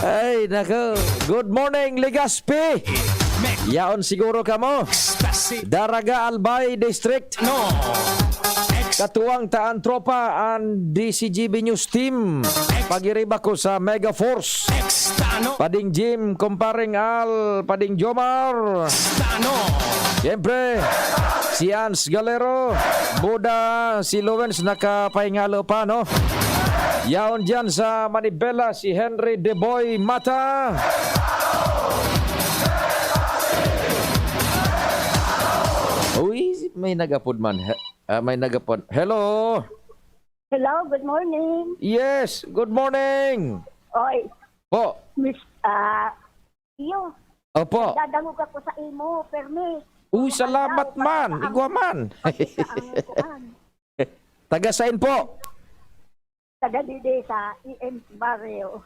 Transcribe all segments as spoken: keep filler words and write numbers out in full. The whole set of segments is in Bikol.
Ay, nako. Good morning, Legazpi. Yaon siguro kamo. Daraga, Albay District. No. Katuwang ta ang tropa, ang D C G B News Team. Pag-iriba ko sa Mega Force. Pading Jim, Kumparing Al, Pading Jomar. Siyempre, si Ans Galero, Buda, si Lawrence nakapahingalo pa, no? Yaon dyan sa Manibela, si Henry Deboy Mata. Uy, may nagapod man. He-, ah, may nagapod. Hello? Hello, good morning. Yes, good morning. Oy, Po. Miss, ah, iyo. Opo. Dadangog ako sa imo, permi. Uy, salamat man. Igwa man. Pati sa ang kuan. Taga sain po? Taga didi sa E M Barrio.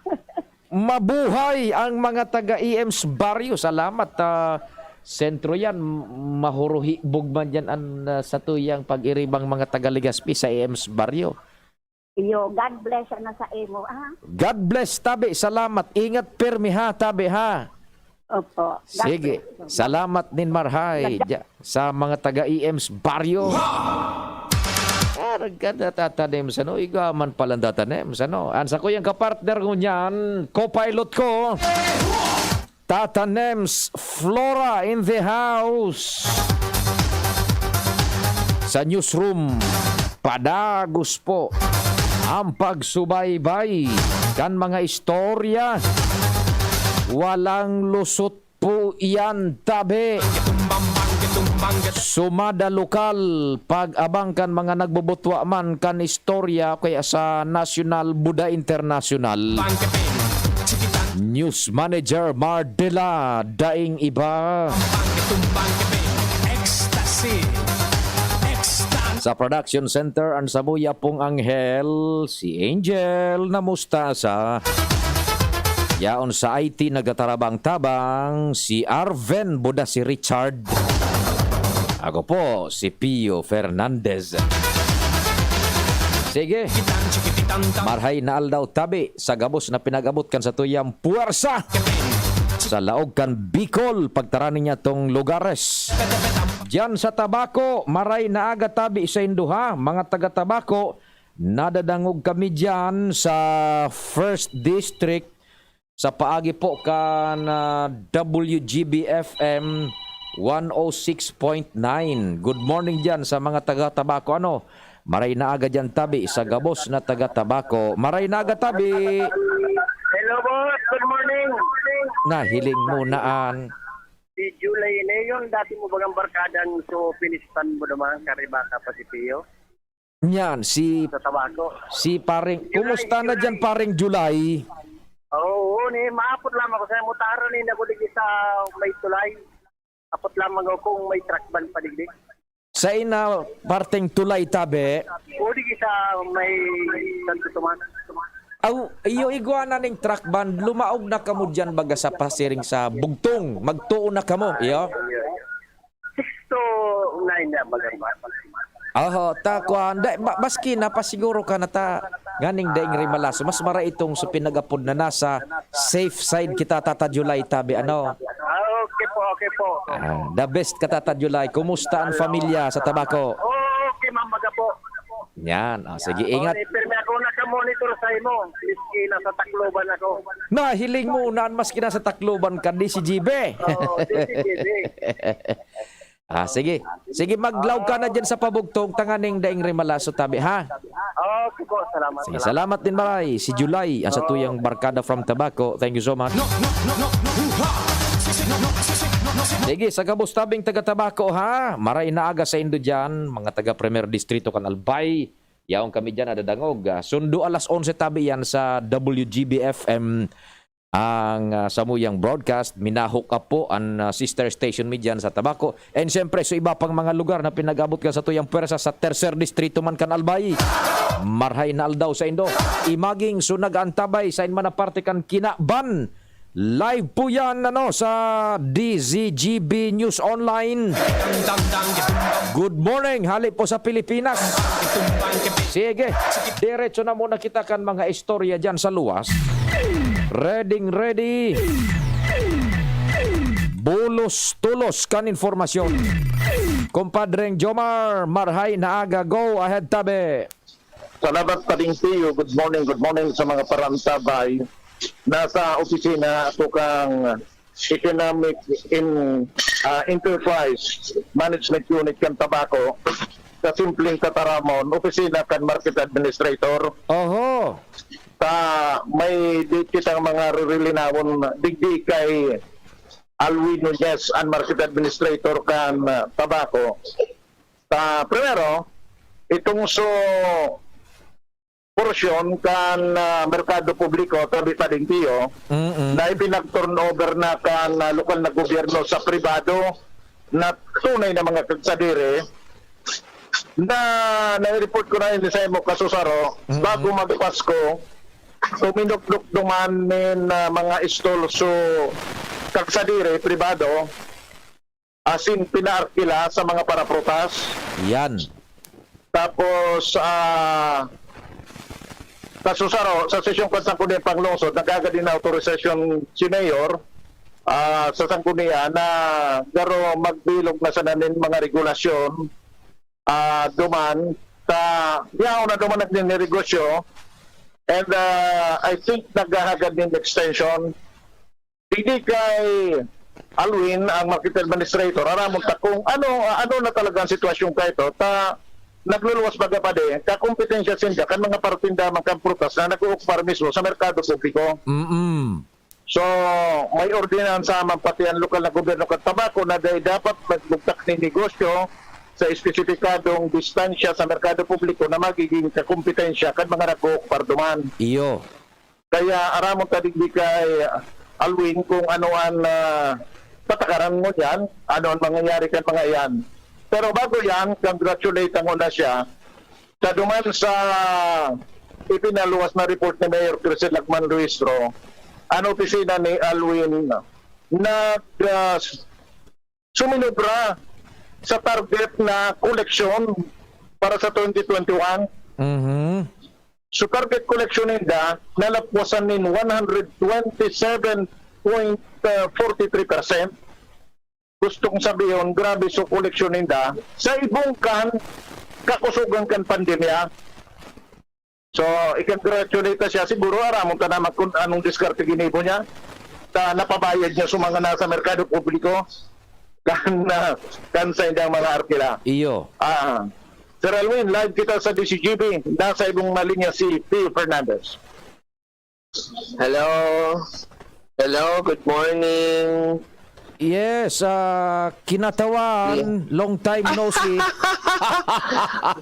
Mabuhay ang mga taga E M's Barrio. Salamat, ah, sentro yan. M-, mahuruhibog man yan an, ah, satuyang pag-iribang mga taga Legazpi sa E M's Barrio. Iyo, God bless na sa imo, ha? God bless, tabi. Salamat. Ingat pirmi, ha, tabi, ha? Opo. God Sige. bless. Salamat nin marhay Nag- dya-, sa mga taga E M's Barrio. Ah, nagkadatanem sa no, igaman palang tatanem sa no. Ang sa kuyang kapartner ko niyan, co-pilot ko, Tata Nems Flora in the house. Sa newsroom, padagos po ang pagsubaybay kan mga istorya. Walang lusot po iyan, tabi. Sumada lokal, pag-abang kan mga nagbubutwa man kan istorya kaya sa nasyonal, buda internasyonal. News Manager Mardela, daing iba. Sa production center, ang sabuya pong anghel, si Angel, namusta sa yaon sa I T nagatarabang-tabang, si Arven, buda si Richard. Ako po, si Pio Fernandez. Sige. Marhay na aldaw tabi sa gabos na pinag-abot kan satuyang puwersa sa laog kan Bicol, pagtarani niya tong lugares. Diyan sa Tabaco, maray na aga tabi sa indo ha, mga taga Tabaco, nadadangog kami diyan sa First District, sa paagi po kan, ah, W G B F M one oh six point nine. Good morning diyan sa mga taga Tabaco. Ano? Maray na aga diyan tabi sa gabos na taga Tabaco. Maray na aga tabi. Hello, boss. Good morning. Nahiling mo na an Si July Leon, dati mo bagang barkadang so pinistan mo naman, Karibaka pa si Pio? Yan, si, Sa Tabaco. si paring, July, kumusta na July. Diyan, paring July? Oo, ni, maapot lamang ako sa mutaro ni, naguli sa may tulay. Apot lamang ako kung may truck ban padigdi. Sa ina parteng tulay tabi? O, di sa may Santo Tomas. Aw, iyo igwa na ning truck ban, lumaog na kamo diyan baga sa pasiring sa bugtong, magtuo na kamo, iyo? Six to nine na, maganda. Oho, ta, kuwan, da, ma-, maski napasiguro ka na ta, nganing daing rimalaso, mas mara itong sa pinagapod na nasa safe side kita, Tata July, tabi, ano? Ah, okay po, okay po. Ah, the best ka, Tata July. Kumusta ang pamilya sa Tabaco? Okay, ma'am, maga po. Yan. Ah, sige, ingat. Okay, pirmi ako nakamonitor sa imo. Miski nasa Tacloban ako. Nahiling mo na, maski nasa Tacloban ka, D C G B. Oo, D C G B. Ah, sige. Sige, maglaog ka na dyan sa pabugtong, tanganing daing rimalaso tabi, ha? Okay po, salamat, Sige, salamat. salamat din, maray. Si July, ang sa tuyang barkada from Tabaco. Thank you so much. Sige, sa gabos tabing taga Tabaco, ha? Maray na aga sa indo dyan, mga taga Primer Distrito kan Albay. Yaon kami dyan, nadadangog. Ah, sundo alas onse tabi yan sa W G B F M. Ang, ah, samuyang broadcast, minahok ka po an, ah, sister station mi dyan sa Tabaco. And siyempre, sa iba pang mga lugar na pinag-abot ka sa tuyang pwersa sa Tercer Distrito man kan Albay. Marhay na aldaw sa indo. Imaging so nag-aantabay sa inman na parte kan kinaban. Live po yan, ano, sa D Z G B News Online. Good morning, hali po sa Pilipinas. Sige, diretso na muna kita kan mga istorya dyan sa luwas. Ready, ready. Bulos-tulos kan informasyon. Kumpadreng Jomar, marhay na aga. Go ahead, tabi. Salamat, Pading Tiyo. Good morning, good morning sa mga parantabay. Nasa opisina ako kang Economic in, ah, Enterprise Management Unit kan Tabaco. Sa simpleng tataramon, opisina kan Market Administrator. Oho. Ta may di kitang mga ririlinawon digdi kay Alwin Nunez, ang Market Administrator kan, ah, Tabaco. Ta primero, itong so porsyon kan, ah, merkado publiko, tabi, Pading Tiyo, Mm-mm. na ipinag-turnover na kan, ah, lokal na gobyerno sa pribado na tunay na mga kagsadiri, na nai-report ko na ini sa imo, Kasusaro, Mm-mm. bago magpasko, tuminukdok duman nin, ah, mga stall so kagsadiri, pribado, asin pinaarkila sa mga paraprutas. Yan. Tapos, ah, sa susaro, sa sesyon kan Sangguniang Panglungsod, nagkagad nin autorisasyon si Mayor, ah, sa Sanggunian na garo magbilog na sana nin mga regulasyon, ah, duman sa yaon na duman nagninegosyo. And, ah, I think naghahagad nin extension. Digdi kay Alwin, ang market administrator, aramon ta kung ano, ano na talaga ang sitwasyon kaito, ta nagluluwas baga pa di, kakompetensya sinda kan mga partinda man kan prutas na nag-ookupar mismo sa merkado publiko. Mm-mm. So, may ordinansa man pati ang lokal na gobyerno kan Tabaco na dai dapat magbugtak nin negosyo sa espesipikadong distansya sa merkado publiko na magiging kakompetensya kan mga nag-ookupar duman. Iyo. Kaya aramon ta digdi kay Alwin kung ano an, ah, patakaran ngunyan, ano an mangyayari kan mga iyan. Pero bago yan, congratulate ngona siya sa duman sa ipinaluwas na report ni Mayor Crisel Lagman Luistro, an opisina ni Alwin nag, ah, suminobra sa target na koleksyon para sa twenty twenty-one. Mhm. So, target koleksyon ninda, nalapwasan nin one hundred twenty-seven point forty three percent. Gustong sabihon, grabe so koleksyon ninda sa ibong kan kakusogan kan pandemya. So, i-congratulate ta siya. Siguro, aramon ta naman kung anong diskarte ginibo niya. Ta napabayad niya sa mga nasa merkado publiko. Kan, ah, kan sa indang mga arkila. Iyo. Ah, Sir Alwin, live kita sa D C G B. Nasa ibong na linya si Theo Fernandez. Hello. Hello, good morning. Yes, ah, kinatawan, long time no see.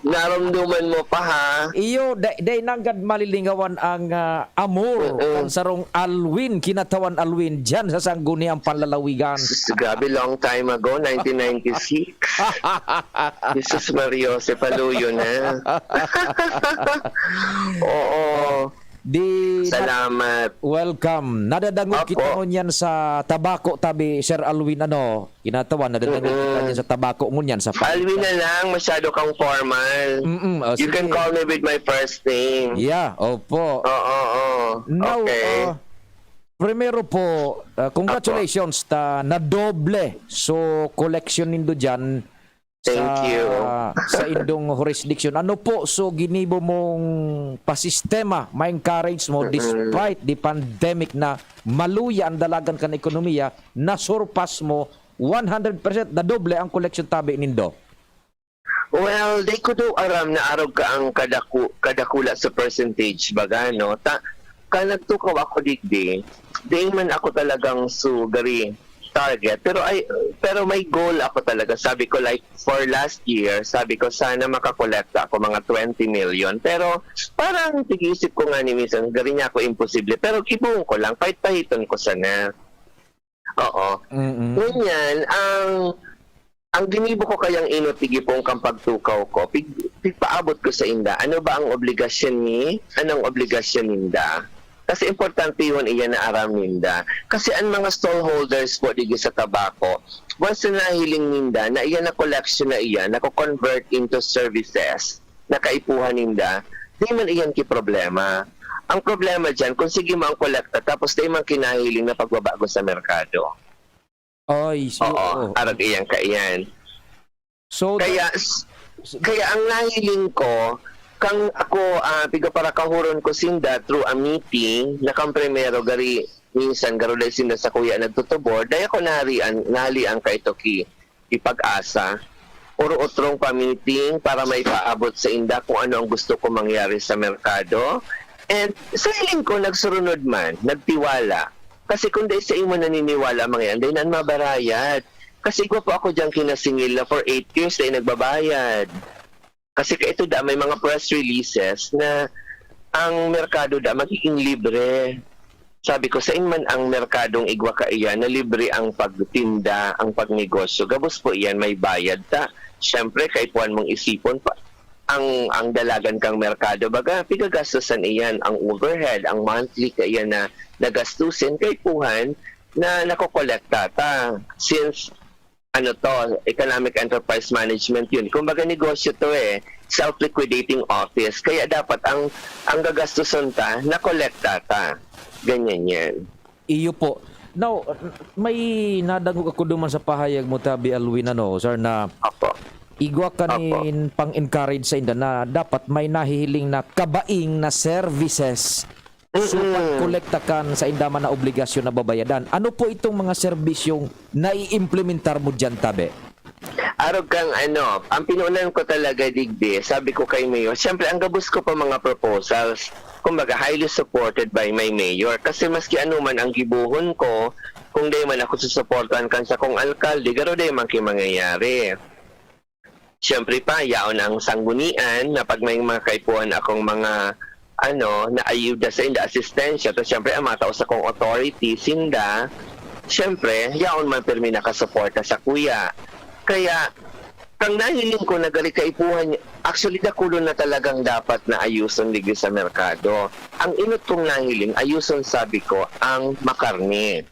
Naramdaman mo pa ha? Iyo, dai, dai nanggad malilingawan ang, ah, amor Oo. kan sarong Alwin, kinatawan Alwin, dyan sa Sangguniang Panlalawigan. S- Grabe, long time ago, nineteen ninety-six. Jesus Mario, si Paluyo na. Oo. Di, Salamat. Welcome. Nadadangog Opo. kita ngunyan sa Tabaco, tabi, Sir Alwin, ano, kinatawan, nadadangog kita Mm-mm. dyan sa Tabaco ngunyan sa Alwin na lang, masyado kang formal. Mm-mm, oh, You sige. Can call me with my first name. Yeah, opo. Oo, oo. Now, Okay. uh, primero po, uh, congratulations ta nadoble so collection nindo diyan sa, Thank you. sa indong jurisdiction. Ano po so ginibo mong pasistema, ma-encourage mo Mm-mm. despite the pandemic na maluya ang dalagan kan ekonomiya, na-surpass mo one hundred percent, nadoble ang collection tabi nindo? Well, di ko daw aram na arog ka ang kadaku, kadakula sa percentage baga, no? Ta, ka nagtukaw ako digdi, di man ako talagang so gari target. Pero ay, pero may goal ako talaga. Sabi ko, like, for last year, sabi ko, sana makakolekta ako mga twenty million. Pero parang tigisip ko nga ni minsan, gari niya ako imposible. Pero gibohon ko lang, pahit-pahiton ko sana. Oo. Mm-mm. Ngunyan, ang ang ginibo ko kayang inot tigipon kan pagtukaw ko, pig, pigpaabot ko sa inda. Ano ba ang obligasyon ni? Anong obligasyon ninda? Kasi importante yun, iyan na aram ninda. Kasi ang mga stallholders po digdi sa tabako, once na nahiling ninda na iyan na collection na iyan, nako-convert into services na kaipuhan ninda, di man iyan ki problema. Ang problema diyan, kung sige mo ang kolekta tapos di man kinahiling na pagbabago sa merkado. Ay, so, Oo, oo. Arag iyan ka iyan. So, Kaya, s- kaya ang nahiling ko, kang ako, ah, pigaparakahuron ko sinda through a meeting, na kang primero gari, minsan garo dai sinda sa kuya nagtutubor, dai ako naharian, nahalian ka ito ki, ki Pag-asa. Oro-otrong pa-meeting para may paabot sa inda kung ano ang gusto ko mangyari sa merkado. And sa hiling ko, nagsurunod man, nagtiwala. Kasi kung dai sa imo naniniwala, mga yan, dai na mabarayad. Kasi igwa po ako diyang kinasingil na for eight years dai nagbabayad. Kasi kaito da, may mga press releases na ang merkado da magiging libre. Sabi ko, sa man ang merkadong igwa kaiyan na libre ang pagtinda, ang pagnegosyo? Gabos po iyan, may bayad ta. Siyempre, kaipuhan mong isipon pa ang ang dalagan kang merkado. Baga, pigagastosan iyan, ang overhead, ang monthly kaiyan na nagastusin, kaipuhan na nakokolekta ta. Since ano to, economic enterprise management yun. Kumbaga negosyo to eh, self-liquidating office. Kaya dapat ang ang gagastusan ta, nakolekta ta. Ganyan yan. Iyo po. Now, may nadangog ako duman sa pahayag mo, Tabi Alwin, ano, sir, na Opo. igwa ka nin pang-encourage sa inda na dapat may nahihiling na kabaing na services. So, Mm-mm. pagkolekta kan sa inda man na obligasyon na babayadan. Ano po itong mga serbisyong nai-implementar mo dyan, Tabi? Arog kang ano, ang pinunan ko talaga digdi, sabi ko kay Mayor, siyempre ang gabos ko pa mga proposals, kumbaga highly supported by my mayor. Kasi maski ano man ang gibohon ko, kung di man ako susuportahan kan sa kong alkalde, garo di man ki mangyayari. Siyempre pa, yaon ang sanggunian na pag may mga kaipuhan akong mga ano, na ayuda sa inda, asistensya, tapos siyempre ang mga tao sa kong authority, sinda, siyempre, yaon man pirmi nakasuporta sa kuya. Kaya, kang nahiling ko na gari kaipuhan, actually, dakulon na talagang dapat na ayuson digdi sa merkado. Ang inot kong nahiling, ayuson, sabi ko, ang makarne.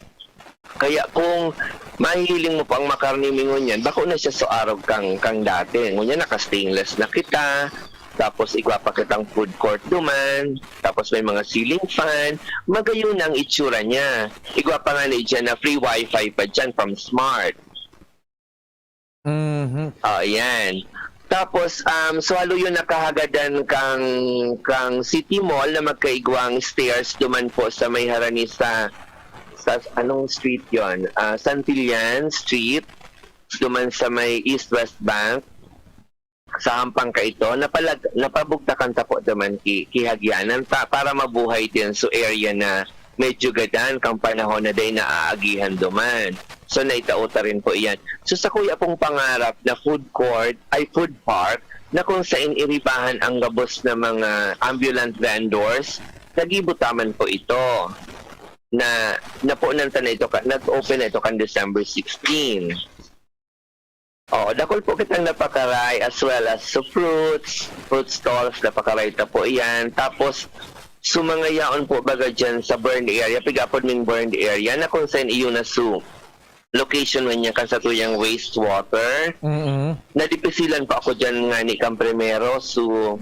Kaya kung mahihiling mo pang makarne mi ngunyan, bako na siya so arog kang, kang dati. Ngunyan naka-stainless na kita, tapos igwa pa kitang food court duman, tapos may mga ceiling fan, magayon ang itsura niya. Igwa pa nga na dyan na free wifi pa dyan from Smart. Mhm. Oh, yan. Tapos, um, so halo yun nakahagadan kang, kang City Mall na magkaigwang stairs duman po sa may harani sa, sa anong street yon? Ah, Santillan Street, duman sa may East West Bank. Sa hampang kaito, napalag, napabugtakan ta po duman ki, kihagyanan ta para mabuhay din so area na medyo gadan kang panahon na dai naaagihan duman. So, naitao ta rin po iyan. So, sa kuya pong pangarap na food court, ay food park, na kung sain iribahan ang gabos na mga ambulant vendors, nagibo ta man po ito. Na, napunan ta na ito, ka- nag-open na ito kan December sixteen. Oo, dakul po kitang napakaray as well as so fruits, fruit stalls, napakaray ta po iyan. Tapos, so mga yaon po baga dyan sa burned area, pigapod ming burned area na kung saan iyon na so location man niya kan sa tuyang wastewater. Mhm. Nadipisilan pa ako dyan nga ni kang primero. So,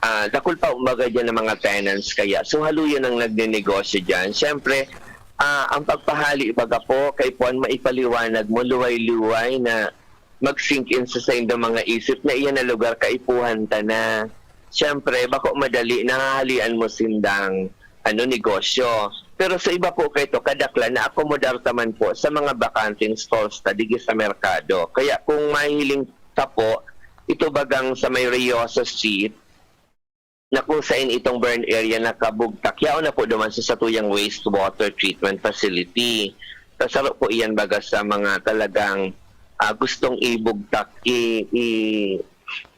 ah, dakul pa, kumbaga, dyan ng mga tenants. Kaya, so, haluyan ang nagnenegosyo dyan. Siyempre, ah, ang pagpahali, baga po, kay Puan, maipaliwanag mo, luway-luway na mag-sink in sa saindang mga isip na iyan na lugar kaipuhan ta na. Siyempre, bako madali, nahahalian mo sindang ano, negosyo. Pero sa iba po kaito, kadaklan, naakomodar ta man po sa mga bakanteng stalls ta digdi sa merkado. Kaya kung mahiling ta po, ito bagang sa may Riosa Street, na kung saan itong burn area nakabugtak, yaon na po duman sa satuyang wastewater treatment facility. Kasaro po iyan baga sa mga talagang ah, gustong ibugtak, i, i,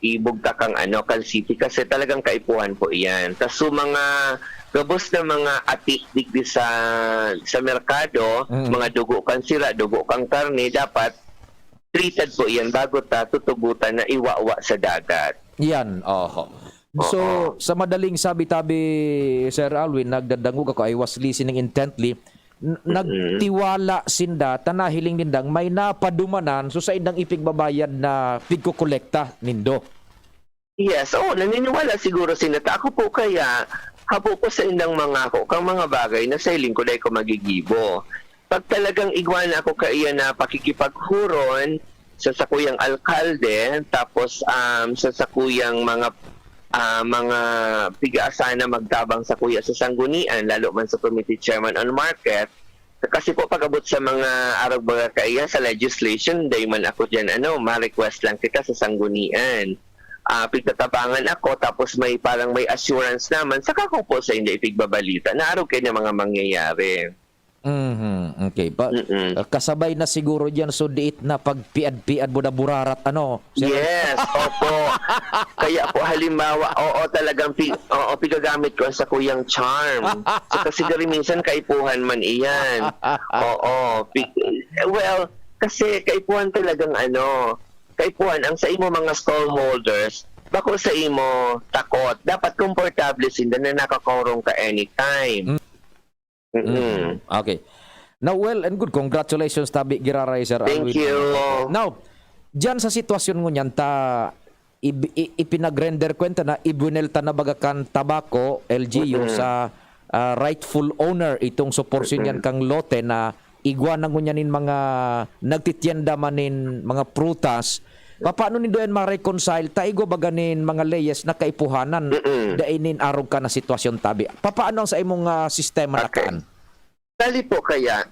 ibugtak ang ano, kan city kasi talagang kaipuhan po iyan. Tas so mga gabos na mga atik digdi sa sa merkado, Mm. mga dugo kan sira, dugo kan karne, dapat treated po iyan bago ta tutugutan na iwawa sa dagat. Yan, oho. So, Oo. sa madaling sabi-tabi, Sir Alwin, nagdadangog ako, I was listening intently. N- Mm-mm. Nagtiwala sinda, ta nahiling nindang may napadumanan, so saindang ipigbabayad na pigkokolekta nindo. Yes, oo, naniniwala siguro sinda. Ta ako po kaya, habo ko saindang mangako kang mga bagay na sa hiling ko dai ko magigibo. Pag talagang igwa na ako kaiyan na pakikipaghuron sa sakuyang alkalde, tapos, um, sa sakuyang mga, ah, mga pigaasa na magtabang sakuya sa sanggunian, lalo man sa committee chairman on market, kasi po pag-abot sa mga arog baga kaiyan sa legislation, dai man ako diyan, ano, ma-request lang kita sa sanggunian. Ah, pigtatabangan ako, tapos may parang may assurance naman, saka ko po sa inyo ipigbabalita na arog kayo ng mga mangyayari. Mhm, okay. Pa, Mm. ah, kasabay na siguro diyan, so diit na pagpiad-piad mo na burarat, ano, Sir? Yes, opo. Kaya po, halimbawa, oo, talagang pi-, oo, pigagamit ko sa kuyang charm. So, kasi diri minsan kaipuhan man iyan. Oo. Pi-, well, kasi kaipuhan talagang ano, kaipuhan ang sa imo mga stallholders, bako sa imo takot. Dapat komportable sinda na nakakurong ka anytime. Mm. Mm-mm. Mm. Okay. Now, well and good. Congratulations, tabi giraray, Sir Thank Alwin. You. Now, diyan sa sitwasyon ngunyan ta, ib-, i-, ipinag-render kwenta na, ibinenta na baga kan Tabaco, L G U, Mm-mm. sa, ah, rightful owner itong suporsyon niyan Mm-mm. kang lote na igwa na ngunyan nin mga nagtitienda man nin mga prutas. Papaano nindo yan ma-reconcile? Ta igwa baga nin mga leyes na kaipuhanan, Mm-mm. dai nin arog ka na sitwasyon, tabi. Papaano ang sa imong, ah, sistema Okay. nakaan? Bali po kaya,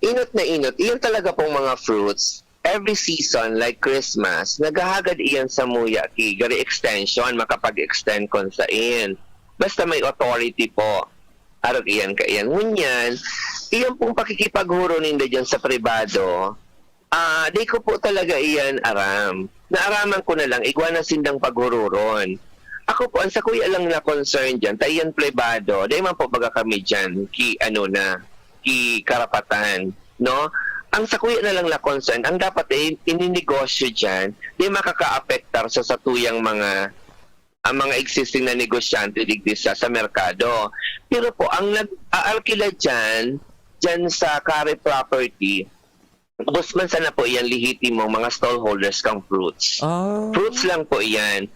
inot na inot, iyan talaga pong mga fruits, every season, like Christmas, naghahagad iyan sa muya ki gari extension, makapag-extend kon sain. Basta may authority po. Arog iyan kaiyan. Ngunyan, iyan pong pakikipaghuro ninda diyan sa pribado, ah, di ko po talaga iyan aram. Naaraman ko na lang, igwa na sindang paghururon. Ako po, ang sakuya lang na concern diyan, ta iyan plebado, dai man po baga kami diyan, ki, ano na, ki karapatan, no? Ang sakuya na lang na concern, ang dapat ay ininegosyo diyan, di makakaapektar sa satuyang mga, ang mga existing na negosyante digdi sa, sa merkado. Pero po, ang nag-aalkila diyan, diyan sa Kare property, ubos man sana po iyan lehitimong mga stallholders kang fruits. Ah. Fruits lang po iyan.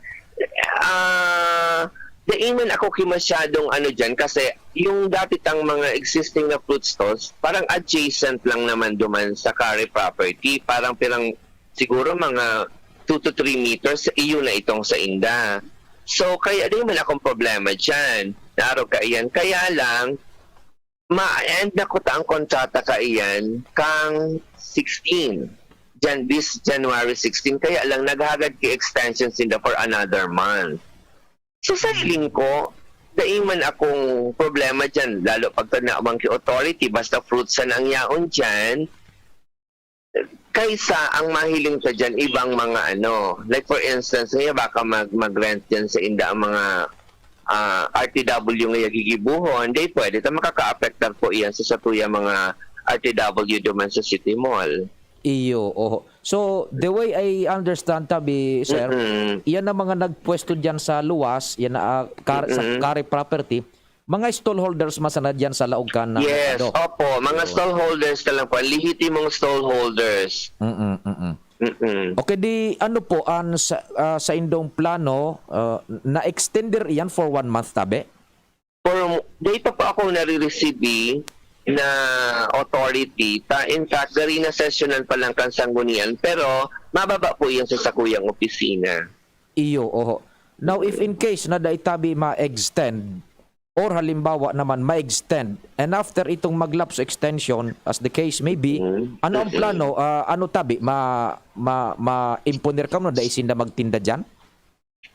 Ah, dai man ako ki masyadong ano diyan kasi yung dati tang mga existing na fruit stalls, parang adjacent lang naman duman sa Kare property. Parang pirang, siguro mga two to three meters, iyo na itong sainda. So, kaya dai man akong problema diyan. Naarog kaiyan. Kaya lang, ma-end na kuta ang kontrata kaiyan kang sixteen. Jan-, this January sixteen. Kaya lang, naghagad ki extension sinda for another month. So, sa hiling ko, dai man akong problema diyan, lalo pag tinawag ki authority, basta fruits na ang yaon diyan, kaysa ang mahiling ta diyan, ibang mga ano, like for instance, ngayon baka mag-, mag-rent diyan sainda ang mga, ah, R T W ngayon gigibuhon, di pwede ta makakaapektar po iyan sa satuya mga R T W duman sa City Mall. Iyo, oho. So, the way I understand, tabi, sir, Mm-mm. iyan ang mga nagpwesto diyan sa luwas, iyan na, ah, kar-, sa Mm-mm. Kare property, mga stallholders man sana diyan sa laog kan Yes, merkado. Opo, mga Yun. Stallholders na lang po, lehitimong stallholders. Mm-mm, mm-mm. Mm-mm. Okay, di ano po ang sa, ah, sa indong plano, ah, na-extender iyan for one month, tabi? For, data po ako nare-receive na authority, ta, in fact, gari na sesyonan pa lang kan sanggunian, pero mababa po iyan sa sakuyang opisina. Iyo, oho. Now, if in case na dai tabi ma-extend, or halimbawa naman ma-extend, and after itong mag-lapse extension, as the case may be, Mm. ano ang Mm-mm. plano? Ah, ano tabi? Ma-, ma-, ma-imponer kamo na dai sinda magtinda diyan?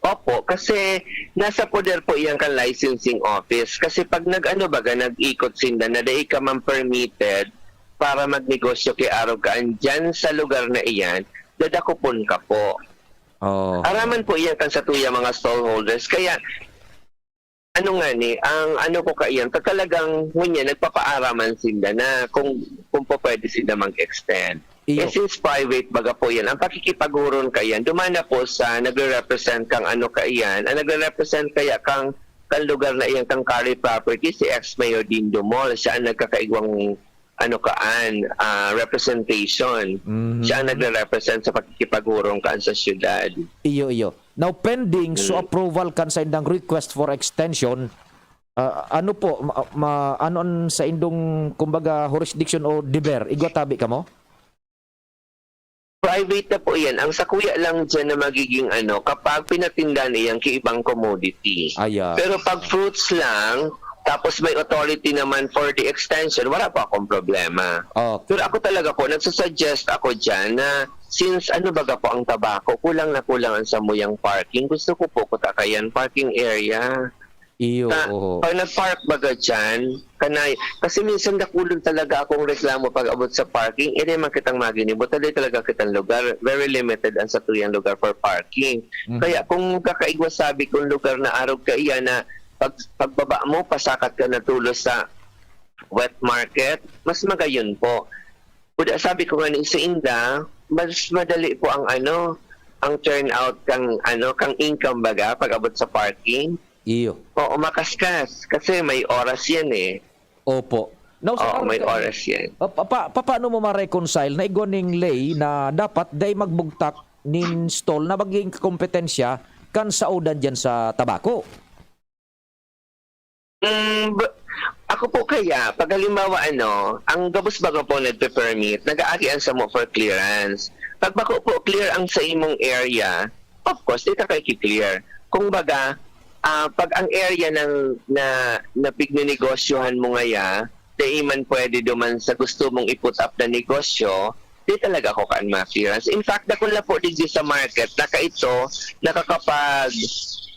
Opo, kasi nasa poder po iyan kan licensing office. Kasi pag nag-ano baga, nag-ikot sinda na dai ka man permitted para magnegosyo ki arog kaan diyan sa lugar na iyan, dadakopon ka po. Oh. Araman po iyan kan satuya mga stallholders. Kaya Ano nga ni, ang ano ko kaiyan, ta talagang ngunyan nagpapaaraman sinda na kung, kung pupwede sinda mag-extend. Iyo. Eh, since private baga po yan, ang pakikipaghuron kaiyan, duman na po sa nagre-represent kang ano kaiyan, ang nagre-represent kaya kang, kang lugar na iyan, kang Kari property, si ex-mayor Dindo Mall, siya ang nagkakaigwang ano kaan, ah, representation. Mhm. Siya ang nagre-represent sa pakikipaghuron kaan sa siyudad. Iyo, iyo. Now, pending so Mm. approval kan sa indang request for extension, ah, ano po, ma-, ma-, ano an sa indong, kumbaga, jurisdiction o deber? Igwa tabi kamo? Private na po yan. Ang sakuya lang dyan na magiging ano, kapag pinatinda na yan kay ibang commodity. Ayan. Pero pag fruits lang, tapos may authority naman for the extension, wala pa akong problema. Okay. Pero ako talaga po, nagsasuggest ako dyan na since ano baga po ang tabako, kulang na kulang ang samuyang parking. Gusto ko po kutakayan parking area. Iyo, Ta-, oho. Pag nag-park baga dyan, kanay, kasi minsan dakulon talaga akong reklamo pag abot sa parking, iri man kitang maginibo, taday talaga kitang lugar, very limited ang satuyang lugar for parking. Mhm. Kaya kung kakaigwa sabi kong lugar na arog kaiyan na pag-, pagbaba mo, pasakat ka na tulos sa wet market, mas magayon po. Kuda sabi ko nga ni sa inda, mas madali po ang ano, ang turnout kang ano, kang income baga pag abot sa parking. Iyo. Oo, makaskas. Kasi may oras yan eh. Opo. Now, sa Oo, may oras yan. Pa, pa, pa, paano mo ma-reconcile na igwa ning ley na dapat dai magbugtak nin stall na magiging kompetensya kan saodan diyan sa tabako? Mm, b-, ako po kaya, pag halimbawa, ano, ang gabos baga po nagpe-permit, nag-aari an samo for clearance. Pag bako po clear ang sa imong area, of course, di ka kay clear. Kung baga, ah, pag ang area ng, na, na pignenegosyohan mo ngaya, dai man pwede duman sa gusto mong i-put up na negosyo, di talaga ako kaan ma-clearance. In fact, dakul na po digdi sa market, nakaito, nakakapag,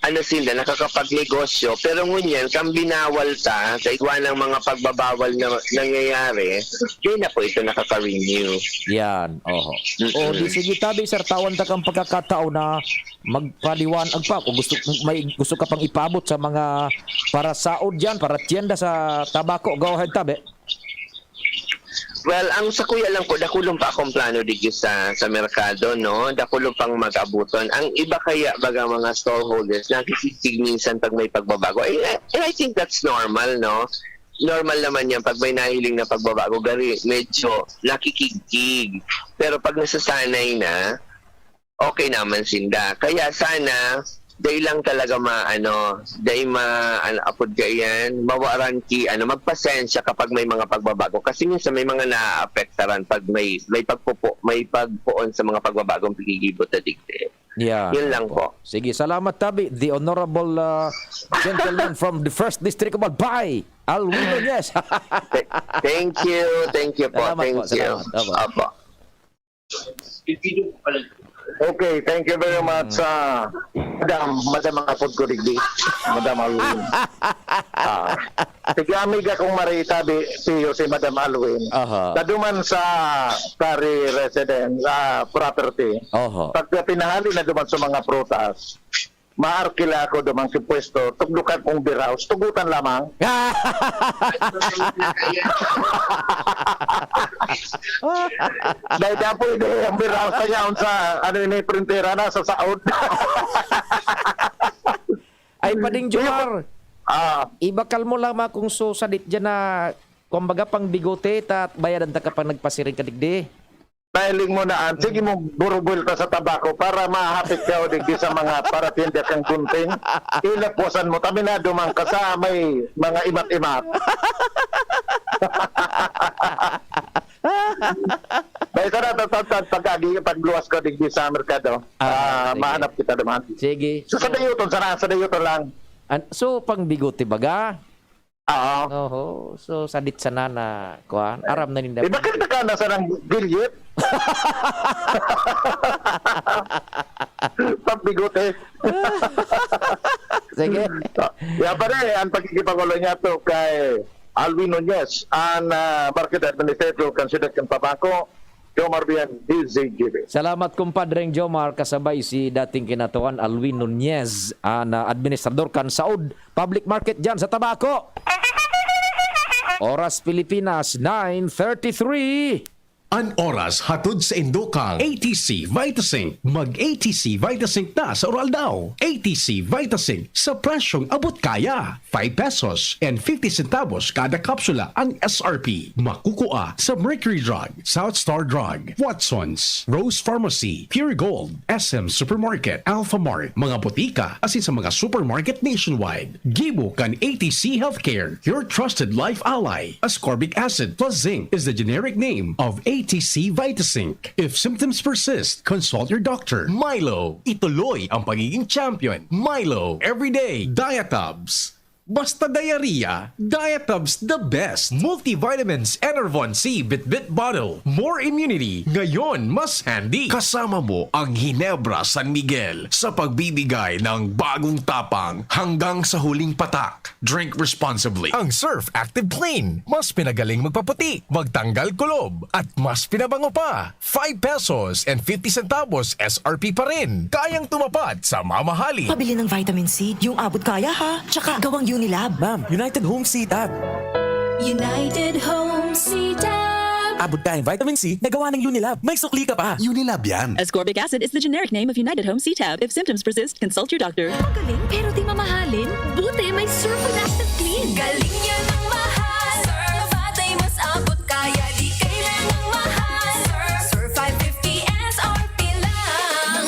ano sila, nakakapagnegosyo. Pero ngunyan, kang binawal ta, sa igwa ng mga pagbabawal na nangyayari, di na po ito nakaka-renew. Yan, oho. Mm-mm. O, di sige, tabi, sir, tawan ta kang pagkakataon na magpaliwanag pa. Kung gusto, may gusto ka pang ipaabot sa mga parasaod dyan, para tiyenda sa tabako, go ahead, tabi. Well, ang sakuya lang po, dakulon pa akong plano digdi sa, sa merkado, no? Dakulon pang mag-abuton. Ang iba kaya, baga, mga stallholders, nakikigig minsan pag may pagbabago. Eh, eh, and I think that's normal, no? Normal naman yan pag may nahiling na pagbabago, gari, medyo nakikigig. Pero pag nasasanay na, okay naman sinda. Kaya sana, dai lang talaga ma-, ano, dai ma-, ano, apod kaiyan, mawaran ki, ano, magpasensya kapag may mga pagbabago. Kasi minsan may mga naaapektaran pag may, may pagpupo-, may pagpoon sa mga pagbabagong pigigibo ta digdi. Yeah, Yun lang opo. po. Sige, salamat, tabi. The Honorable, ah, Gentleman from the First District of Albay, Alwin Nunez. Th-, thank you, thank you po, Salamat thank po, you. salamat. Opo. Opo. Okay, thank you very much, Mm. ah, Madam, Madam ang apod ko digdi. Madam Alwin. Ah, sige, amiga kong Maria Tabi, Tiyo, si Madam Alwin. Aha. Taduman sa Kari residence, ah, property. Oho. Pagka pinahali na duman sa mga prutas, maarkila ako duman sa pwesto, tugdukan kong beer house, tugutan lamang. Dahil dapat hindi ang beer house na yaon sa, ano yun, eh, printera na sa saod. Ay, Pading Jomar, Ah. ibakal mo lamang kung susadit dyan na, kumbaga, pang bigote, ta bayadan ta ka pang nagpasiring ka digdi. Nahiling mo na, an, sige mo, burubuelta sa tabako para mahapit ka o digdi sa mga paratinda kang gunting. Ilapusan mo, taminado man ka sa may mga imat-imat. Dahil sa natatantad, pag-agi, pagluwas ko digdi sa merkado, Ah, ah, sige. mahanap kita duman. Sige. So, sa So, dayuton, sana, sa dayuton lang. An-, so, pang bigote baga? Oo. Oho. So, sadit sana na, kuwan, aram na ninda Eh, bakit pang nagkana sa nang gilyet? Pang bigote. Sige. Ya, pare, ang pagkikipangulo niya to kay Alwin Nunez, ang, ah, market administrator kan siyudad kan Tabaco, Jomar Bian, D Z G B. Salamat, kumpadreng Jomar, kasabay si dating kinatuan Alwin Nunez, ah, na administrador kan Saud Public Market dyan sa Tabaco. Oras Pilipinas, nine thirty-three. An oras hatod sa indokang A T C Vitasync. Mag A T C Vitasync na sa Uraldaw. A T C Vitasync sa presyong abot kaya. Five pesos and fifty centavos kada kapsula ang S R P. Makukua sa Mercury Drug, South Star Drug, Watson's, Rose Pharmacy, Pure Gold, S M Supermarket, Alpha Mart, mga botika, asin sa mga supermarket nationwide. Gibo kan A T C Healthcare, your trusted life ally. Ascorbic acid plus zinc is the generic name of A T C Vitasync. If symptoms persist, consult your doctor. Milo, ituloy ang pagiging champion. Milo, everyday. Diatabs. Basta diarrhea, Diatabs the best. Multivitamins, Enervon C, Bitbit Bottle. More immunity, ngayon mas handy. Kasama mo ang Ginebra San Miguel sa pagbibigay ng bagong tapang hanggang sa huling patak. Drink responsibly. Ang Surf Active Clean, mas pinagaling magpaputi, magtanggal kulob, at mas pinabango pa. Five pesos and fifty centavos S R P pa rin. Kayang tumapat sa mamahalin. Pabili ng vitamin C, yung abot kaya ha. Tsaka gawang Unilab. Ma'am, United Home C Tab. United Home C Tab. Abot kayang vitamin C na gawa ng Unilab. May sukli ka pa. Unilab yan. Ascorbic acid is the generic name of United Home C Tab. If symptoms persist, consult your doctor. Magaling pero di mamahalin? Buti may Surf with Active Clean. Galing yan ang mahal. Surf, batay mas abot kaya, di kailangang mahal. Surf, Surf five fifty S R P lang.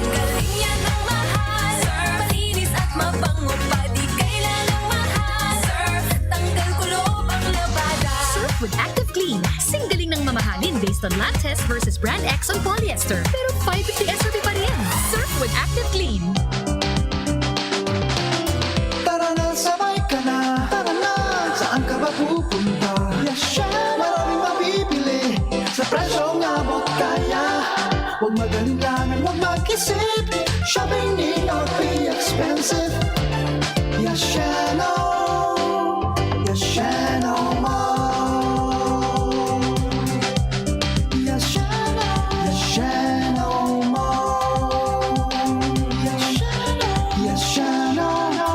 Galing yan ang mahal. Surf, malinis at mabango pa, di kailangang mahal. Surf, tanggal kulob ang labada. Surf with Active Clean. Singgaling ng mamahalin based on lab test versus brand X on polyester. Pero five fifty S R P pa rin. Surf with Active Clean. Tara na, sabay ka na. Tara na, saan ka ba pupunta? Yes, siya. Maraming mabibili sa presyong abot kaya. Huwag mag-alinlangan, huwag mag-isip. Shopping need not be expensive. Yes, siya, no. Yes, siya, no more. Yes, siya, no. Yes, siya, no more. Yes, siya, no. Yes, siya, no.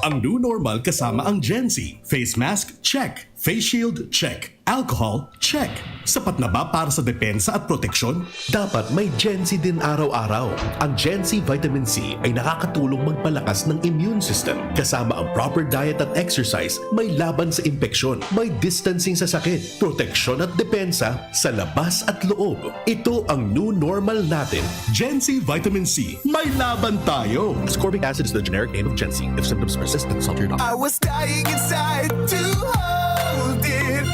Ang new normal kasama ang Gen Z. Face mask, check. Face shield, check. Alcohol, check. Sapat na ba para sa depensa at proteksyon? Dapat may Gen Z din araw-araw. Ang Gen Z Vitamin C ay nakakatulong magpalakas ng immune system. Kasama ang proper diet at exercise, may laban sa impeksyon, may distancing sa sakit, proteksyon at depensa sa labas at loob. Ito ang new normal natin. Gen Z Vitamin C, may laban tayo! Ascorbic acid is the generic name of Gen Z. If symptoms persist, consult your doctor. I was dying inside to hold it.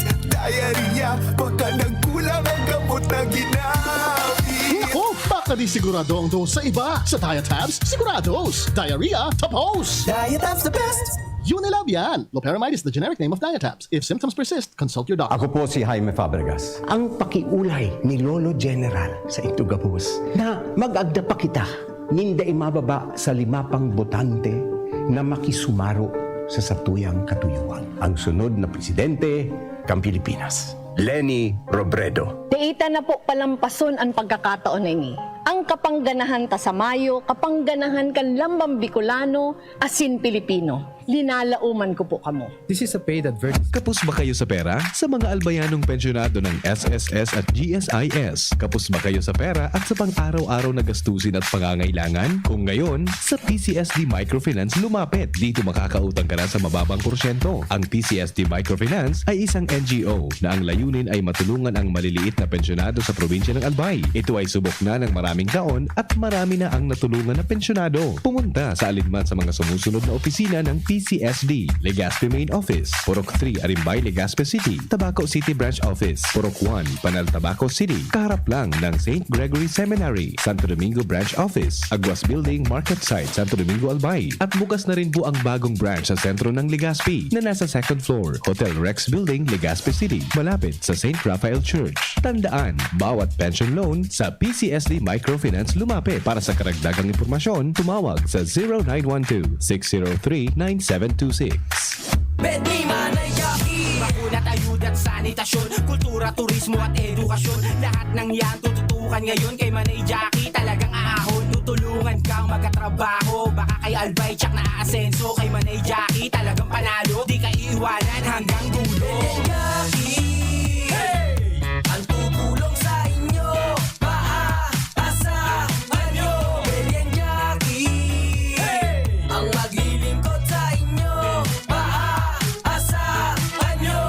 Diarrhea, baka nagkulang ang gamot na ginamit. Naku, baka di sigurado ang dose sa iba. Sa Diatabs, sigurados. Diarrhea, tapos. Diatabs the best. Unilab yan. Loperamide is the generic name of Diatabs. If symptoms persist, consult your doctor. Ako po si Jaime Fabregas. Ang pakiulay ni Lolo General sa Itugabos na mag-agda pa kita nin dai mababa sa lima pang botante na makisumaro sa satuyang katuyuan. Ang sunod na presidente kan Pilipinas, Leni Robredo. Dai ta na po palampason an pagkakataon na ini. Ang kapangganahan ta sa mayo, kapangganahan kan lambang Bicolano asin Pilipino. Linalaoman ko po kamo. This is a paid advertisement. Kapos ba kayo sa pera? Sa mga albayanong pensyonado ng S S S at G S I S, kapos ba kayo sa pera at sa pang-araw-araw na gastusin at pangangailangan? Kung ngayon, sa P C S D Microfinance lumapit. Dito makakautang ka na sa mababang porsyento. Ang P C S D Microfinance ay isang N G O na ang layunin ay matulungan ang maliliit na pensyonado sa probinsya ng Albay. Ito ay subok na ng maraming taon at marami na ang natulungan na pensyonado. Pumunta sa alinman sa mga sumusunod na opisina ng P C S D. Legazpi Main Office, Purok three, Arimbay, Legazpi City. Tabaco City Branch Office, Purok one, Panal, Tabaco City. Kaharap lang ng Saint Gregory Seminary, Santo Domingo Branch Office, Aguas Building, Market Site, Santo Domingo, Albay. At bukas na rin po ang bagong branch sa sentro ng Legazpi na nasa second floor, Hotel Rex Building, Legazpi City, malapit sa Saint Raphael Church. Tandaan, bawat pension loan sa P C S D Microfinance lumapit. Para sa karagdagang impormasyon, tumawag sa zero nine one two, six zero three, nine seven two six. Bed ni Manay Jackie. Makunat ayuda. Sanitasyon, kultura, turismo at edukasyon. Lahat ng yan tututukan ngayon kay Manay Jackie. Talagang aahon, tutulungan kang magkatrabaho. Baka kay Albay tsak na aasenso, kay Manay Jackie talagang panalo. Di ka iiwanan hanggang dulo. Manay Jackie, hey! Ang tutulong sa inyo, maaasahan nyo. Manay Jackie, hey! Ang maglilingkod sa inyo, maaasahan nyo.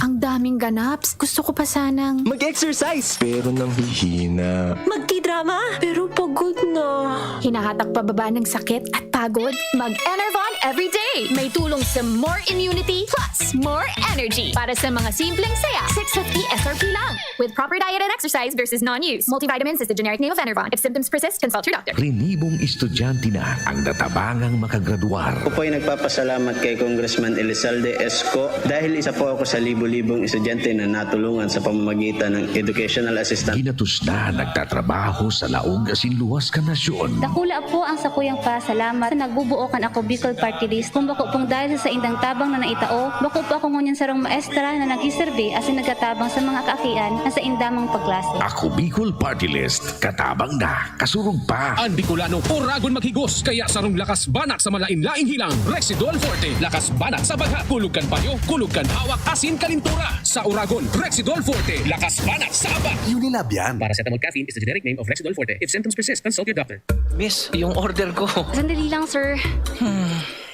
Ang daming ganaps. Gusto ko pa sanang Mag-exercise! Pero nanghihina. Magtidrama? Pero pagod na. Hinahatak pababa ng sakit at pagod? Mag-Enervon everyday! May tulong sa more immunity plus more energy para sa mga simpleng saya. Six fifty S R P lang. With proper diet and exercise versus non-use. Multivitamins is the generic name of Enervon. If symptoms persist, consult your doctor. Rinibong estudyante na ang natabangang makagradwar. Ako po'y nagpapasalamat kay Congressman Elizalde Esco dahil isa po ako sa libo-libong estudyante na natulungan sa pamamagitan ng educational assistance. Ginatos na nagtatrabaho sa laog asin luwas kan nasyon. Dakula po ang sakuyang pasalamat sa nagbubuo kan Ako Bicol Party List. Kung bako pong dahil sa saindang tabang na naitao, bako po ako ngunyan sarong maestra na nagsiserbi asin nagtatabang sa mga kaakian na sainda mang pagklase. Ako Bicol Party List, katabang na, kasurog pa. An Bicolano, oragon maghigos, kaya sarong lakas banat sa malain-laing hilang. Rexidol Forte, lakas banat sa bagha, kulog kan panyo, kulog kan hawak, asin kalintura. Sa oragon, Rexidol Forte, lakas banat sa aba. Unilab yan. Paracetamol caffeine is the generic name of Rexidol Forte. If symptoms persist, consult your doctor. Miss, yung order ko. Sandali lang, sir.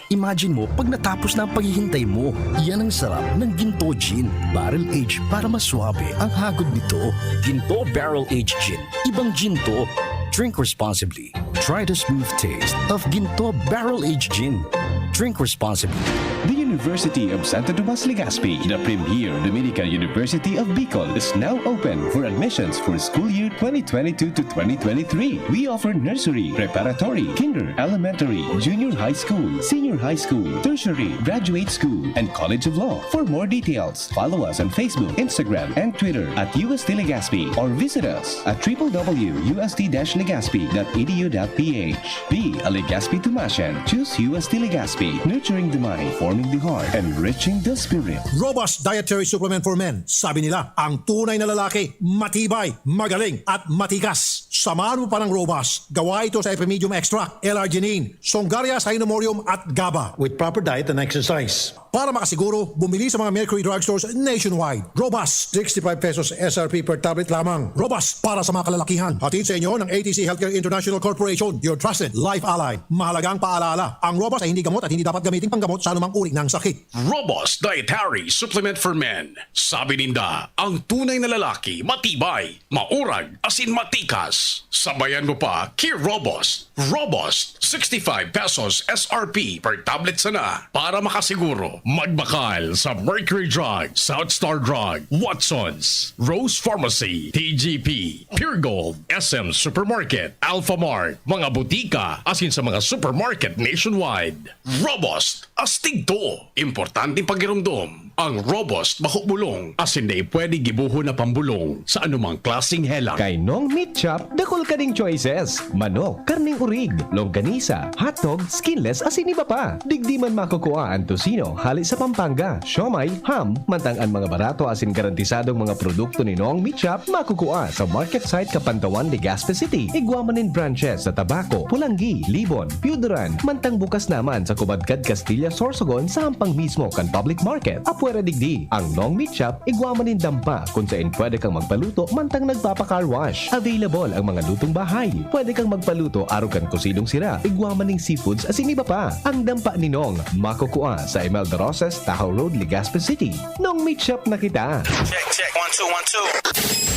Imagine mo, pag natapos na ang paghihintay mo, yan ang sarap ng Ginto Gin Barrel Age para maswabe ang hagod nito. Ginto Barrel Age Gin. Ibang gin to. Drink responsibly. Try the smooth taste of Ginto Barrel Age Gin. Drink responsibly. The University of Santo Tomas Legazpi, the premier Dominican University of Bicol, is now open for admissions for school year twenty twenty-two to twenty twenty-three. We offer nursery, preparatory, kinder, elementary, junior high school, senior high school, tertiary, graduate school, and College of Law. For more details, follow us on Facebook, Instagram, and Twitter at U S T Legazpi, or visit us at triple W U S T dash legazpi dot E D U dot P H. Be a Legazpi Tomasian. Choose U S T Legazpi. Nurturing the mind, forming the heart, enriching the spirit. Robust dietary supplement for men. Sabi nila, ang tunay na lalaki, matibay, magaling, at matikas. Samahan mo pa ng Robust. Gawa ito sa Epimedium Extract, L-arginine, Songaria Cynomorium, at GABA. With proper diet and exercise. Para makasiguro, bumili sa mga Mercury Drugstores nationwide. Robust, sixty-five pesos S R P per tablet lamang. Robust para sa mga kalalakihan. Hatid sa inyo ng A T C Healthcare International Corporation, your trusted life ally. Mahalagang paalala, ang Robust ay hindi gamot at hindi dapat gamitin panggamot sa anumang uri ng sakit. Robust Dietary Supplement for Men. Sabi ninda, ang tunay na lalaki, matibay, maurag, asin matikas. Sabayan mo pa, ki Robust. Robust, sixty-five pesos S R P per tablet sana. Para makasiguro, magbakal sa Mercury Drug, South Star Drug, Watsons, Rose Pharmacy, T G P, Pure Gold, S M Supermarket, Alpha Mart, mga butika, asin sa mga supermarket nationwide. Robust, astig to! Importanteng pagiromdom. Ang Robust bako bulong, asin dai pwede gibohon na pambulong sa anumang klaseng helang. Kay Nong Meat Shop, dakul ka ning choices. Manok, karneng urig, longganisa, hotdog, skinless, asin iba pa. Digdi man makukua an tocino, hale sa Pampanga, siomai, ham, mantang an mga barato asin garantisadong mga produkto ni Nong Meat Shop makukua sa market site Kapantawan, Legazpi City. Igwa man nin branches sa Tabaco, Polangui, Libon, Pioduran, mantang bukas naman sa Kubadkad, Castilla, Sorsogon sa hampang mismo kan public market. Apwera digdi, ang Nong Meat Shop, igwa man nin dampa kun saen pwede kang magpaluto mantang nagpapa-car wash. Available ang mga lutong bahay. Pwede kang magpaluto arog kan kusinong sira, igwa man ning seafoods asin iba pa. Ang dampa ni Nong makukua sa Imelda Roses, Tahaw Road, Legazpi City. Nong Meat Shop na kita. Check, check. One, two, one, two.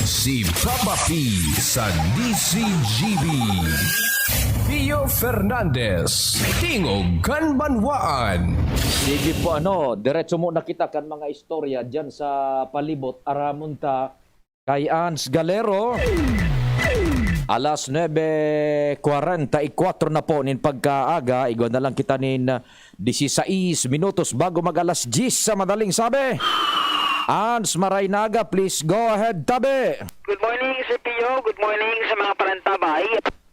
Si Papa P sa D C G B. Pio Fernandez, Tingog kan Banwaan. Sige po, ano, diretso muna kita kan mga istorya diyan sa palibot. Aramon ta kay Ans Galero. Alas nuebe kwarenta y kuwatro na po nin pagkaaga. Igwa na lang kita nin disisais minutos bago mag-alas dyes sa madaling sabi. Ans, maray na aga, please go ahead, tabi. Good morning, Sir Pio. Good morning sa mga parantabay.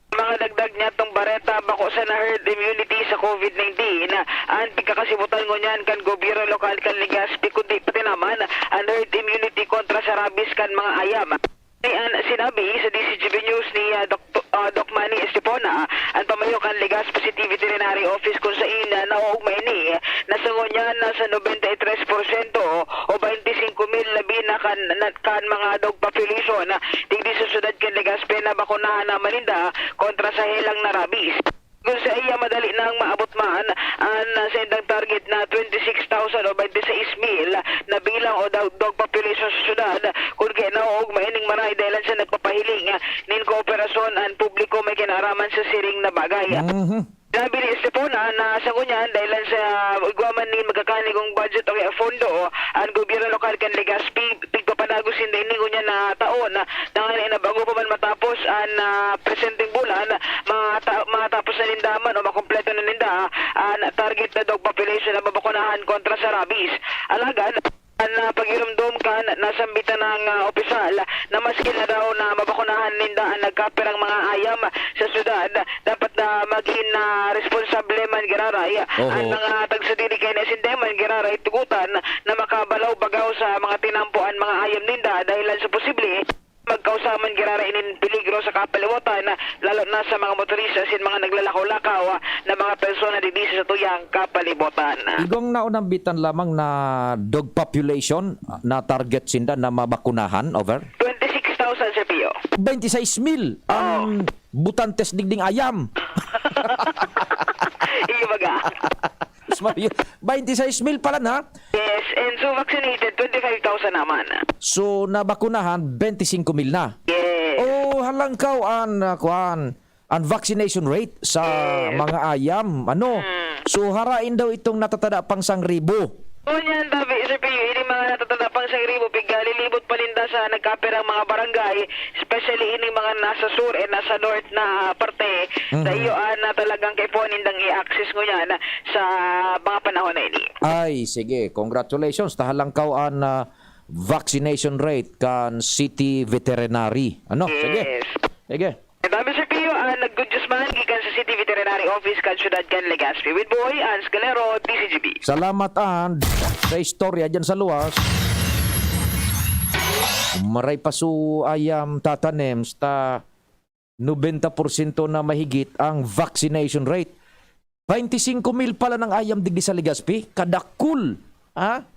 Mga Dagdag niya tong bareta, bako sana herd immunity sa COVID nineteen an pagkakasibutan ngunyan kan gobyerno lokal kan Legazpi, kundi pati naman an herd immunity kontra sa rabies kan mga ayam. Ni an sinabi sa D C G B News ni, ah, Dokto-, ah, Doc Manny Estepona, an pamayo kan Legazpi City Veterinary Office, kung sain, ah, naoogma ini na sa ngunyan nasa nobenta y tres porsyento o baynte singko mil labi na kan, na, kan mga dog population, ah, digdi sa syudad kan Legazpi na bakunahan naman ninda kontra sa helang na rabies. Kun sa iya, madali nang maabot man an, ah, saindang target na twenty six thousand o baynte sais mil na bilang o dog, dog population sa syudad, kun kaya naoogma ining maray dahil sa nagpapahiling, ah, nin kooperasyon an publiko may kinaaraman sa siring na bagay. Mhm. Sinabi ni Estepona na sa ngunyan, dahil sa igwa man ni magkakanigong budget o kaya fondo, an gobyerno lokal kan Legazpi, pigpapanagos sinda ini ngunyan na taon, na, na, na bago pa man matapos an, ah, presenteng bulan, mata-, matapos na ninda man o makompleto na ninda an target na dog population na mabakunahan kontra sa rabies. Alagad, an, ah, pagirumdom kan nasambitan ng, ah, opisyal na maski na daw na mabakunahan ninda an nagkapirang mga ayam sa syudad, dapat na magin, ah, responsable man giraray Oho. an mga tagsadiri kay na sinda man giraray tugutan na makabalaw-bagaw sa mga tinampo an mga ayam ninda dahil sa posible magkausa man giraray inin peligro sa kapalibutan, lalo na sa mga motorista asin mga naglalakaw-lakaw na mga persona digdi sa satuyang kapalibutan. Igwang naunambitan lamang na dog population na target sinda na mabakunahan, over? Twenty six thousand, Sir Pio. Twenty six mil ang Oo. butantes digding ayam. Iyo baga. Diyos Maria, twenty six mil pala na. Yes, and so vaccinated, twenty five thousand naman. So, nabakunahan, twenty singko mil na. Yes. Oh, halangkaw an, ah, kuan, an vaccination rate sa Yes. mga ayam, ano? Mm. So, harain daw itong natatada pang sangribo. Ngunyan, tabi, Sir Pio, ini mga natatada pang sangribo, pigalilibot pa ninda sa nagkapirang mga barangay, especially ini mga nasa sur and nasa north na parte. Mhm. Sa iyo, ah, na talagang kaipuhan nindang i-access ngunyan sa mga panahon na ini. Ay, sige. Congratulations. Tahalangkaw an, ah, vaccination rate kan City Veterinary. Ano? Sige. Yes. Sige. Ang dami, Sir Pio, ah, nag-good news man gikan sa City Veterinary Office kan Siyudad kan Legazpi. With Boy, Hans Galero, D C G B. Salamat, An, sa istorya dyan sa luwas. Maray pa su ayam tatanem, sta nobenta porsyento na mahigit ang vaccination rate. Twenty singko mil pala ng ayam digdi sa Legazpi, kadakul. Ha?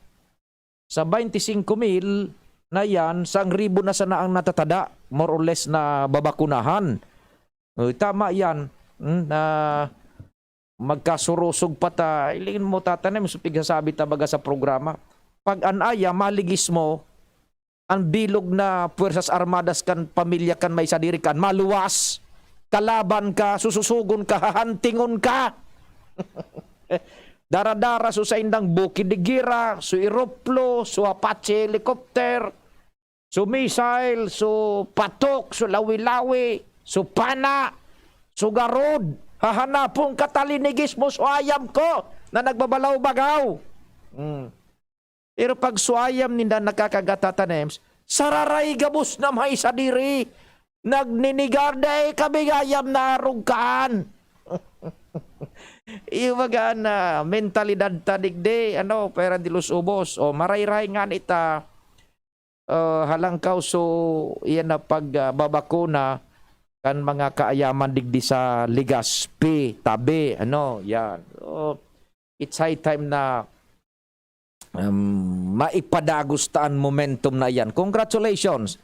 Sa twenty singko mil na yan, sangribo na sana ang natatada, more or less, na babakunahan. O, tama yan, hmm, na magkasurusog pa ta, ilingin mo, tatanem, so pigsasabi ta baga sa programa. Pag an ayam, maligis mo, an bilog na Puwersas Armadas kan pamilya kan may sadiri kan maluwas. Kalaban ka, sususugon ka, hahantingon ka. Dara-dara so saindang buki de gera, so eroplo, so Apache helicopter, so missile, so patok, so lawi-lawi, so pana, so garod. Hahanapon ka, talinigis mo so ayam ko na nagbabalaw-bagaw. Hmm. Pero pag so ayam ninda nakakagat, tatanems, sararay gabos na may sadiri. Nagninigar, "Dai kami gayam narugkaan." Iyo baga na mentalidad ta digdi, ano, pwera di los ubos. O, marayray ngani ta, ah, halangkaw so, iyan na pag, ah, babakuna kan mga kaayaman digdi sa Legazpi, tabi, ano, yan. So, it's high time na, um, maipadagos ta an momentum na iyan. Congratulations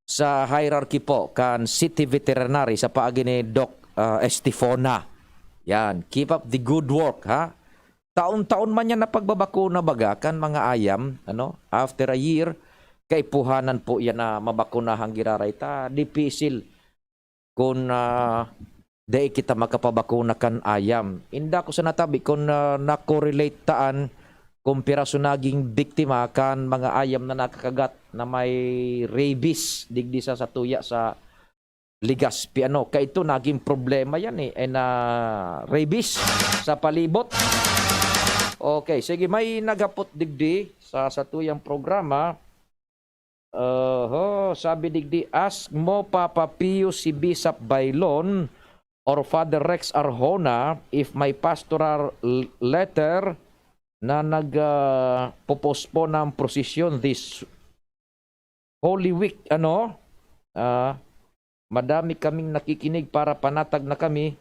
sa hierarchy po kan City Veterinary sa paagi ni Doc, ah, Estefona. Yan, keep up the good work, ha? Taon-taon man yan na pagbabakuna baga kan mga ayam, ano? After a year, kaipuhanan po yan na mabakunahan giraray ta. Dipisil kun, ah, dai kita makapabakuna kan ayam. Inda ko sa natabi kun, ah, nakorelate taan kun piraso naging biktima kan mga ayam na nakakagat na may rabies digdi sa satuya sa Legazpi, ano. Kaito naging problema yan, eh, eh, na rabies sa palibot. Okay, sige, may naghapot digdi sa satuyang programa. Oho, sabi digdi, "Ask mo, Papa Pio, si Bishop Baylon or Father Rex Arjona, if may pastoral l-, letter na nag, ah, popospon ng prosesyon this Holy Week, ano? Ah, madami kaming nakikinig, para panatag na kami.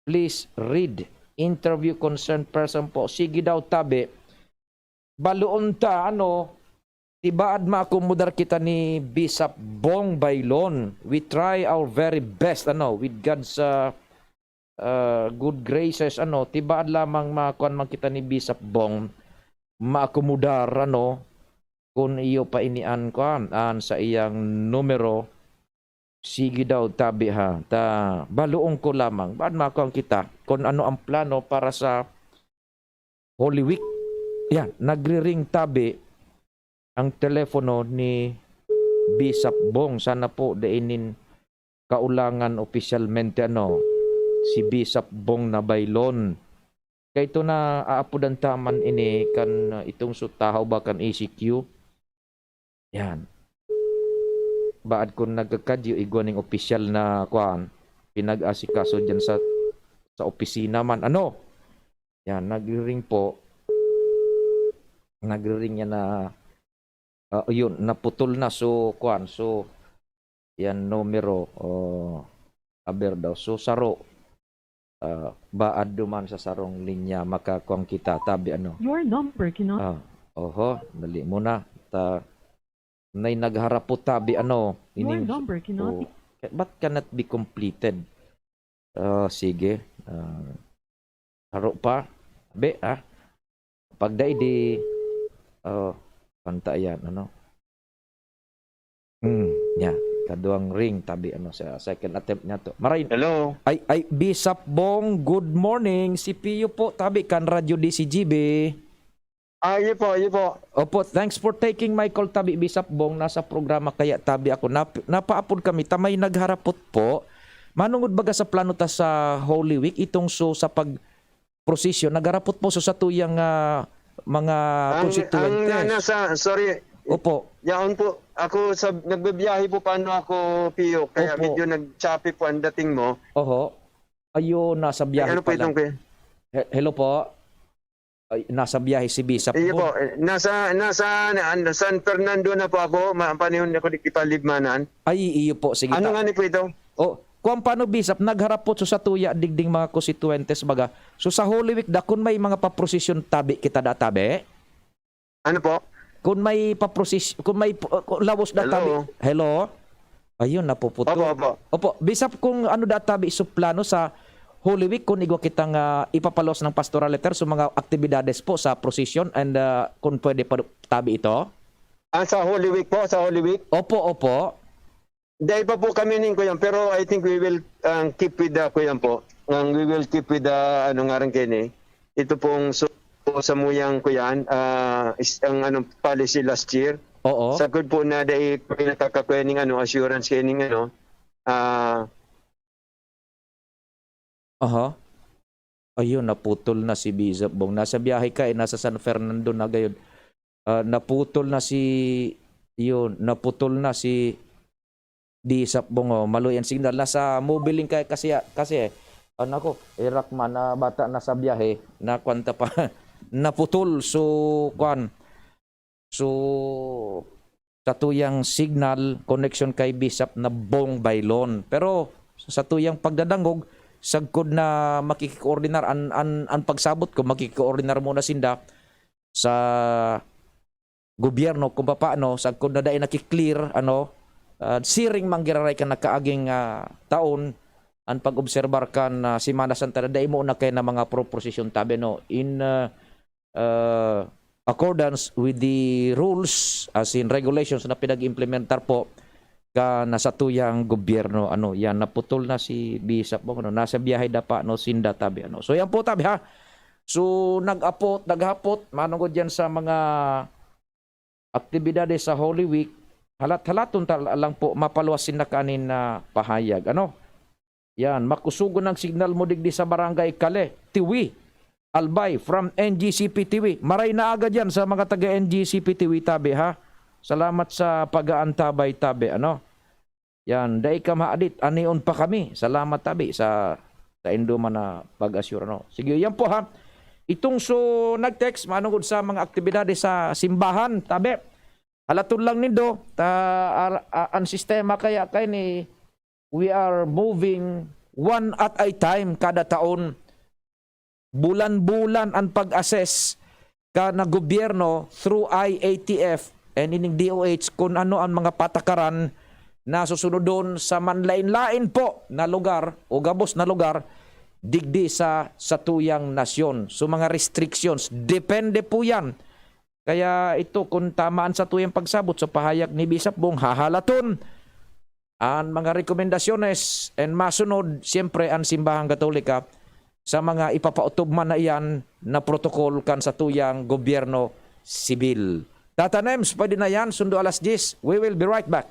Please read. Interview concerned person po. Sige daw, tabi. Baloon ta, ano, tibaad maakomodar kita ni Bishop Bong Baylon. We try our very best, ano, with God's, ah, ah, good graces, ano, tibaad lamang makuan man kita ni Bishop Bong, maakomodar, ano, kun iyo pa ini an kuan, an saiyang numero. Sige daw, tabi ha, ta baloon ko lamang. Baad makuan kita kun ano ang plano para sa Holy Week. Yan, nagri-ring, tabi, ang telepono ni Bishop Bong. Sana po dai nin kaulangan opisyalmente, ano, si Bishop Bong na Baylon. Kay ito na aapodan ta man ini kan, uh, itong su-, tahaw ba kan E C Q. Yan. Baad kun nagkakadyo, igwa ning opisyal na, kuan, pinag-asikaso dyan sa, sa opisina man. Ano? Yan, nagri-ring po. Nagri-ring yan na, ah, yun, naputol na. So, kuan, so, yan, numero, oh, aber daw. So, saro, ah, baad duman sa sarong linya, makakuan kita, tabi, ano? Your number cannot Ah, oho, dali muna. Ta, nay nagharapot, tabi, ano? Your Ining number cannot Oh, be ba't cannot be completed? Ah, sige. Ah, haro pa. Be, ah. Pag dai di, oh, panta yan, ano? Hmm, nya, kaduang ring, tabi, ano, sa second attempt niya to. Maray, Hello. Ay, ay, Bishop Bong, good morning. Si Pio po, tabi, kan Radyo D C G B. Ah, iyo po, iyo po. Opo, thanks for taking my call, tabi, Bishop Bong. Nasa programa kaya, tabi, ako. Nap-, napaapod kami, ta may nagharapot po. Manungod baga sa plano ta sa Holy Week, itong so sa pag-prosesyon, nagharapot po so sa tuyang, ah, mga Ang, ang constituentes. na-, nasa, sorry. Opo. Yaon po, ako sa, nagbibiyahe po paano ako, Pio, kaya Opo. medyo nag-choppy po ang dating mo. Oho. Ayun, nasa Ay, biyahe ano po pala. itong kaya? He-, hello po. Ay, nasa biyahe si Bishop Iyo po. po, eh, nasa, nasa, na-, San Fernando na po ako. Ma-, panahon ako di-, ipalibmanan. Ay, iyo po. Sige, Ano ta- nga ni po ito? Oh, kung paano, Bishop, nagharapot so sa tuya digding mga konstituyentes, baga. So, sa Holy Week da, kun may mga paprosesyon, tabi kita da, tabi? Ano po? Kun may paproses-, kun may pu-, kun lawos da, Hello? tabi. Hello? Ayun, napuputol. Opo, opo. Opo, Bishop, kung ano da, tabi, so plano sa Holy Week, kung igwa kitang, ah, ipapalos ng pastoral letter sa mga aktibidades po sa procession and, ah, kung pwede pa, tabi ito? Ah, sa Holy Week po, sa Holy Week? Opo, opo. Dai pa po kami nin kuyan, pero I think we will, ah, keep with the kuyan po. Ang we will keep with the, ano ngaran kaini? Ito pong so, sa muyang kuyan, ah, is, ang ano, policy last year. Oo. Sagkod po na dai kami nakakakuha ning ano, assurance kaining ano, ah, Aha. Ayun, naputol na si Bishop Bong. Nasa biyahe ka, eh, nasa San Fernando na gayon. Ah, naputol na si, yun, naputol na si Bishop Bong, oh. Maluya an signal. Nasa Mobiling ka, kasi, kasi, eh, ano ko, eh, Rakman, na bata, nasa biyahe, na kwanta pa, naputol. So, kwan, So, sa tuyang signal, connection kay Bishop na Bong Baylon. Pero sa tuyang pagdadangog, sagkod na makikikoordinar, an, an, an pagsabot ko, makikikoordinar muna sinda sa gobyerno kung papaano, sagkod na dai naki-clear, ano, ah, siring man giraray kan nakaaging, ah, taon, an pag-obserbar kan, ah, Semana Santa na dai mo na kaya na mga pro-, prosesyon tabi, no? In, ah, ah, accordance with the rules, as in regulations na pinag-implementar po ka na sa tuyang gobyerno, ano, yan, naputol na si Bishop Bong, ano, nasa biyahe da pa, no, sinda tabi, ano. So, yan po, tabi, ha. So, nag-apot, naghapot, manungod yan sa mga aktibidades sa Holy Week, halat-halaton ta lang po, mapaluwas sinda kanin na pahayag, ano. Yan, makusugon ang signal mo digdi sa Barangay Kale, Tiwi, Albay, from N G C P Tiwi. Maray na aga diyan sa mga taga N G C P Tiwi, tabi, ha? Salamat sa pag-aantabay, tabi, ano? Yan, dai ka mahadit, anion pa kami. Salamat, tabi, sa saindo man na pag-assure, ano. Sige, yan po, ha. Itong so nag-text, manungod sa mga aktibidades sa simbahan, tabi, halaton lang nindo, ta, ar-, a-, ang sistema kaya kay ni, we are moving one at a time kada taon. Bulan-bulan ang pag-assess ka na gobyerno through I A T F and ining D O H kung ano ang mga patakaran na susunodon sa manlain-lain po na lugar o gabos na lugar digdi sa satuyang nasyon. So, mga restrictions, depende po yan. Kaya ito, kung tama an satuyang pagsabot sa pahayag ni Bishop Bong, hahalaton an mga rekomendasyones and masunod, siyempre, an Simbahang Katolika sa mga ipapaotob man na iyan na protokol kan satuyang gobyerno sibil. Tata Nems, pwede na yan. Sundo alas diyes. We will be right back.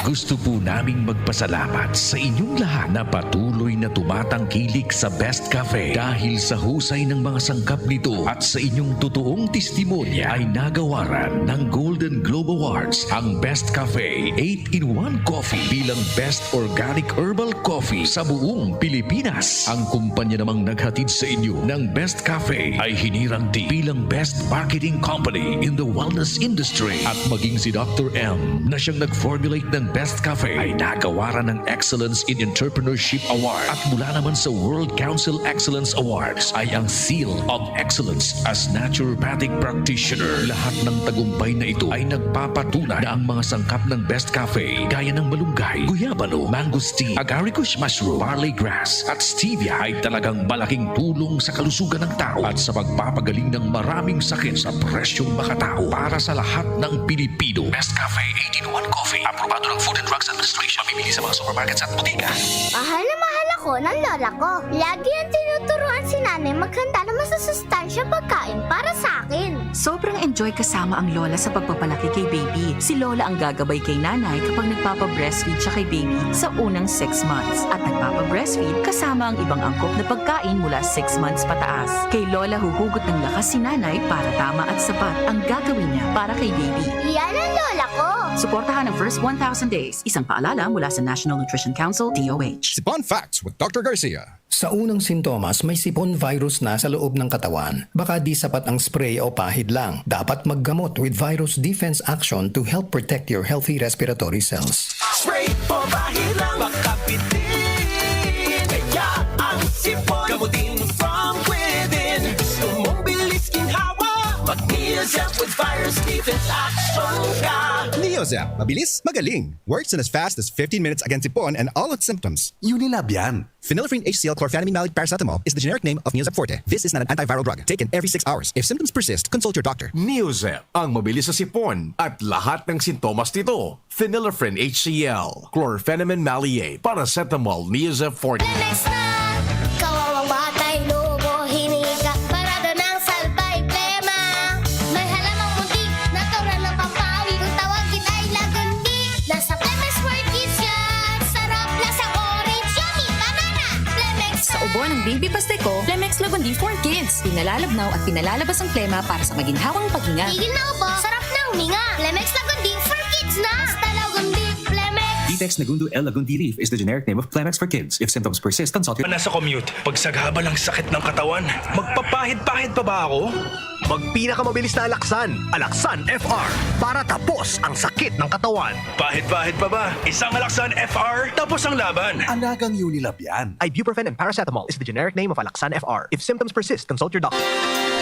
Gusto po naming magpasalamat sa inyong lahat na patuloy na tumatangkilik sa Best Cafe. Dahil sa husay ng mga sangkap nito at sa inyong totoong testimonya ay nagawaran ng Golden Globe Awards ang Best Cafe eight-in-one Coffee bilang Best Organic Herbal Coffee sa buong Pilipinas. Ang kumpanya namang naghatid sa inyo ng Best Cafe ay hinirang din bilang Best Marketing Company in the Wellness Industry. At maging si Doctor M na siyang nag-formulate ng Best Cafe ay nagawaran ng Excellence in Entrepreneurship Award. At mula naman sa World Council Excellence Awards ay ang Seal of Excellence as Naturopathic Practitioner. Lahat ng tagumpay na ito ay nagpapatunay na ang mga sangkap ng Best Cafe gaya ng malunggay, guyabano, mangosteen, agaricus mushroom, barley grass, at stevia ay talagang malaking tulong sa kalusugan ng tao at sa pagpapagaling ng maraming sakit sa presyong makatao para sa lahat ng Pilipino. Best Cafe eight-in-one Coffee. Aprobado ng Food and Drugs Administration. Mabibili sa mga supermarkets at botika. Mahal na mahal ako ng lola ko. Lagi ang tinuturuan si nanay maghanda ng masusustansyang pagkain para sa akin. Sobrang enjoy kasama ang lola sa pagpapalaki kay baby. Si lola ang gagabay kay nanay kapag nagpapa-breastfeed siya kay baby sa unang six months. At nagpapa-breastfeed kasama ang ibang angkop na pagkain mula six months pataas. Kay lola huhugot ng lakas si nanay para tama at sapat ang gagawin niya para kay baby. Yan ang lola ko! Suportahan ang first one thousand days. Isang paalala mula sa National Nutrition Council, D O H. Sipon Facts with Doctor Garcia. Sa unang sintomas, may sipon virus na sa loob ng katawan. Baka di sapat ang spray o pahid lang. Dapat maggamot with Virus Defense Action to help protect your healthy respiratory cells. Spray o pahid lang, makapitin. Kaya ang sipon, gamutin from within. Gusto mong bilis ginhawa? Mag-Neozep with Virus Defense Action ka. Neozep, mabilis, magaling. Works in as fast as fifteen minutes against sipon and all its symptoms. Unilab yan. Phenylephrine H C L chlorphenamine maleate paracetamol is the generic name of Neozep Forte. This is not an antiviral drug. Take it every six hours. If symptoms persist, consult your doctor. Neozep, ang mabilis sa sipon at lahat ng sintomas nito. Phenylephrine H C L, chlorphenamine maleate, paracetamol, Neozep Forte. Lemex na! Kawawang batay, lobo, hiniga, parado ng salbay, plema. May halamang muntik, natural na pampawi. Kung tawagin ay lagundi, nasa Lemex Forte yan. Sarap, lasang orange, yummy, banana. Lemex. Sa ubo ng baby pasteco, Lemex Lagundi for Kids. Pinalalabnaw at pinalalabas ang plema para sa maginhawang paghinga. Tigil na ubo, sarap na huminga. Lemex Lagundi for Kids na. Basta Lagundi, Lemex. Ditex Nagundo L. Lagundi Leaf is the generic name of Clemex for Kids. If symptoms persist, consult your... Nasa commute, pagsagabal ang sakit ng katawan, magpapahid-pahid pa ba ako? Magpinakamabilis na alaksan, Alaksan F R, para tapos ang sakit ng katawan. Pahid-pahid pa ba? Isang Alaksan F R, tapos ang laban. Anagang Unilab yan. Ibuprofen and paracetamol is the generic name of Alaksan F R. If symptoms persist, consult your doctor.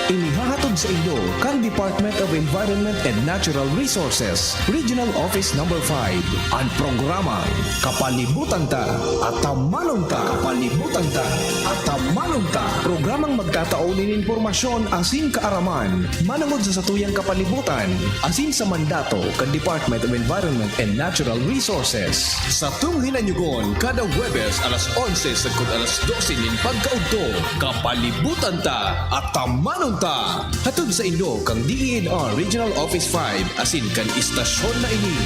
Inihahatod sa inyo kan Department of Environment and Natural Resources, Regional Office Number five, an programang Kapalibutan Ta, Atamanon Ta, Kapalibutan Ta, Atamanon Ta. Programang magtatao nin impormasyon asin kaaraman manongod sa satuyang kapalibutan asin sa mandato kan Department of Environment and Natural Resources. Satong hinanyugon kada Huwebes alas onse sagkod alas dose nin pagkaudto. Kapalibutan Ta, Atamanon Ta. Hatod sa inyo kan D E N R Regional Office five asin kan istasyon na ini.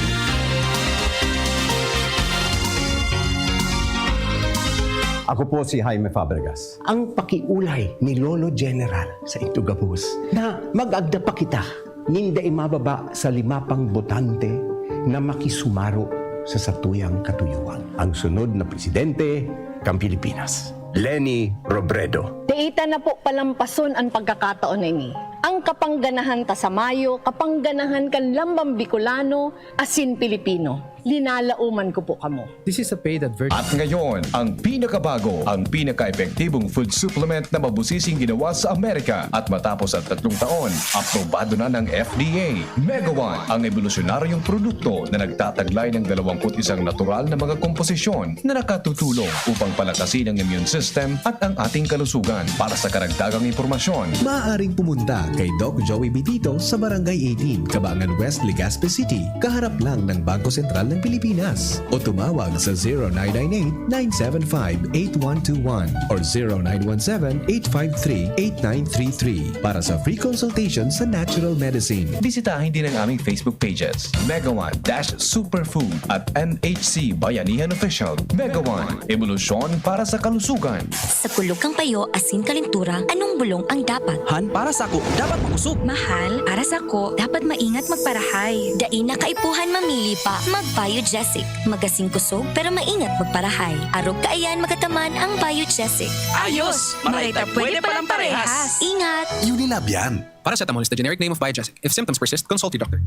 Ako po si Jaime Fabregas. Ang pakiulay ni Lolo General sa Itugabos na mag-agda pa kita nin dai mababa sa lima pang botante na makisumaro sa satuyang katuyuan. Ang sunod na presidente kan Pilipinas, Leni Robredo. Dai ta na po palampason an pagkakataon na ini. Ang kapangganahan ta sa mayo, kapangganahan kan lambang Bicolano asin Pilipino. Linalaoman ko po kamo. This is a paid advertisement. At ngayon, ang pinakabago, ang pinaka-epektibong food supplement na mabusising ginawa sa Amerika. At matapos ang tatlong taon, aprobado na ng F D A. Mega One, ang ebolusyonaryong produkto na nagtataglay ng dalawang put isang natural na mga komposisyon na nakatutulong upang palakasin ang immune system at ang ating kalusugan. Para sa karagdagang impormasyon, maaaring pumunta kay Doc Joey Bitito sa Barangay eighteen, Cabangan West, Legazpi City, kaharap lang ng Bangko Sentral ng Pilipinas. O tumawag sa zero nine nine eight, nine seven five, eight one two one or zero nine one seven, eight five three, eight nine three three para sa free consultation sa natural medicine. Bisitahin din ang aming Facebook pages, Mega One dash Superfood at M H C Bayanihan Official. Mega One, ebolusyon para sa kalusugan. Sa kulog kan payo asin kalentura, anong bulong ang dapat? Han, para sako, dapat makosog. Mahal, para sako, dapat maingat magparahay. Dai na kaipuhan mamili pa. Mag-Biogesic. Magasin kosog, pero maingat magparahay. Arog kaiyan magataman ang Biogesic. Ayos! Maray ta pwede palang parehas. Ingat! Unilab yan. Paracetamol is the generic name of Biogesic. If symptoms persist, consult your doctor.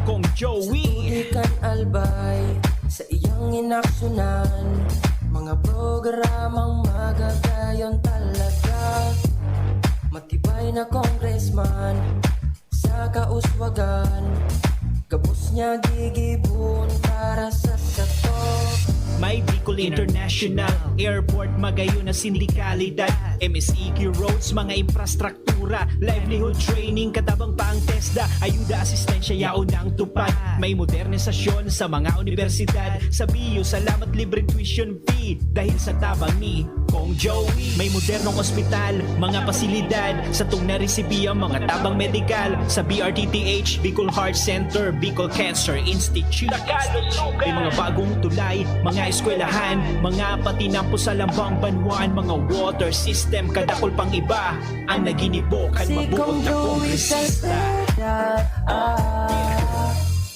Kong Joey. Satugi kan Albay, saiyang inaksyonan. Mga programang magagayon talaga. Matibay na congressman, sa kauswagan. Gabos niya gigibon para sa sato. May Bicol International Airport, magayon na sindikalidad, M S E Q roads, mga infrastruktura, livelihood training, katabang pa ang TESDA, ayuda, asistensya, yaon na ang tupad. May modernisasyon sa mga universidad, sa B U, salamat libreng tuition fee, dahil sa tabang ni Kong Joey. May modernong ospital, mga pasilidad, satong naresibi ang mga tabang medikal sa B R T T H, Bicol Heart Center, Bicol Cancer Institute. May mga bagong tulay, mga eskwelahan, mga patinampo sa lambang banwaan, mga water system, kadakul pang iba ang naginibo kan mabuot na kongresista.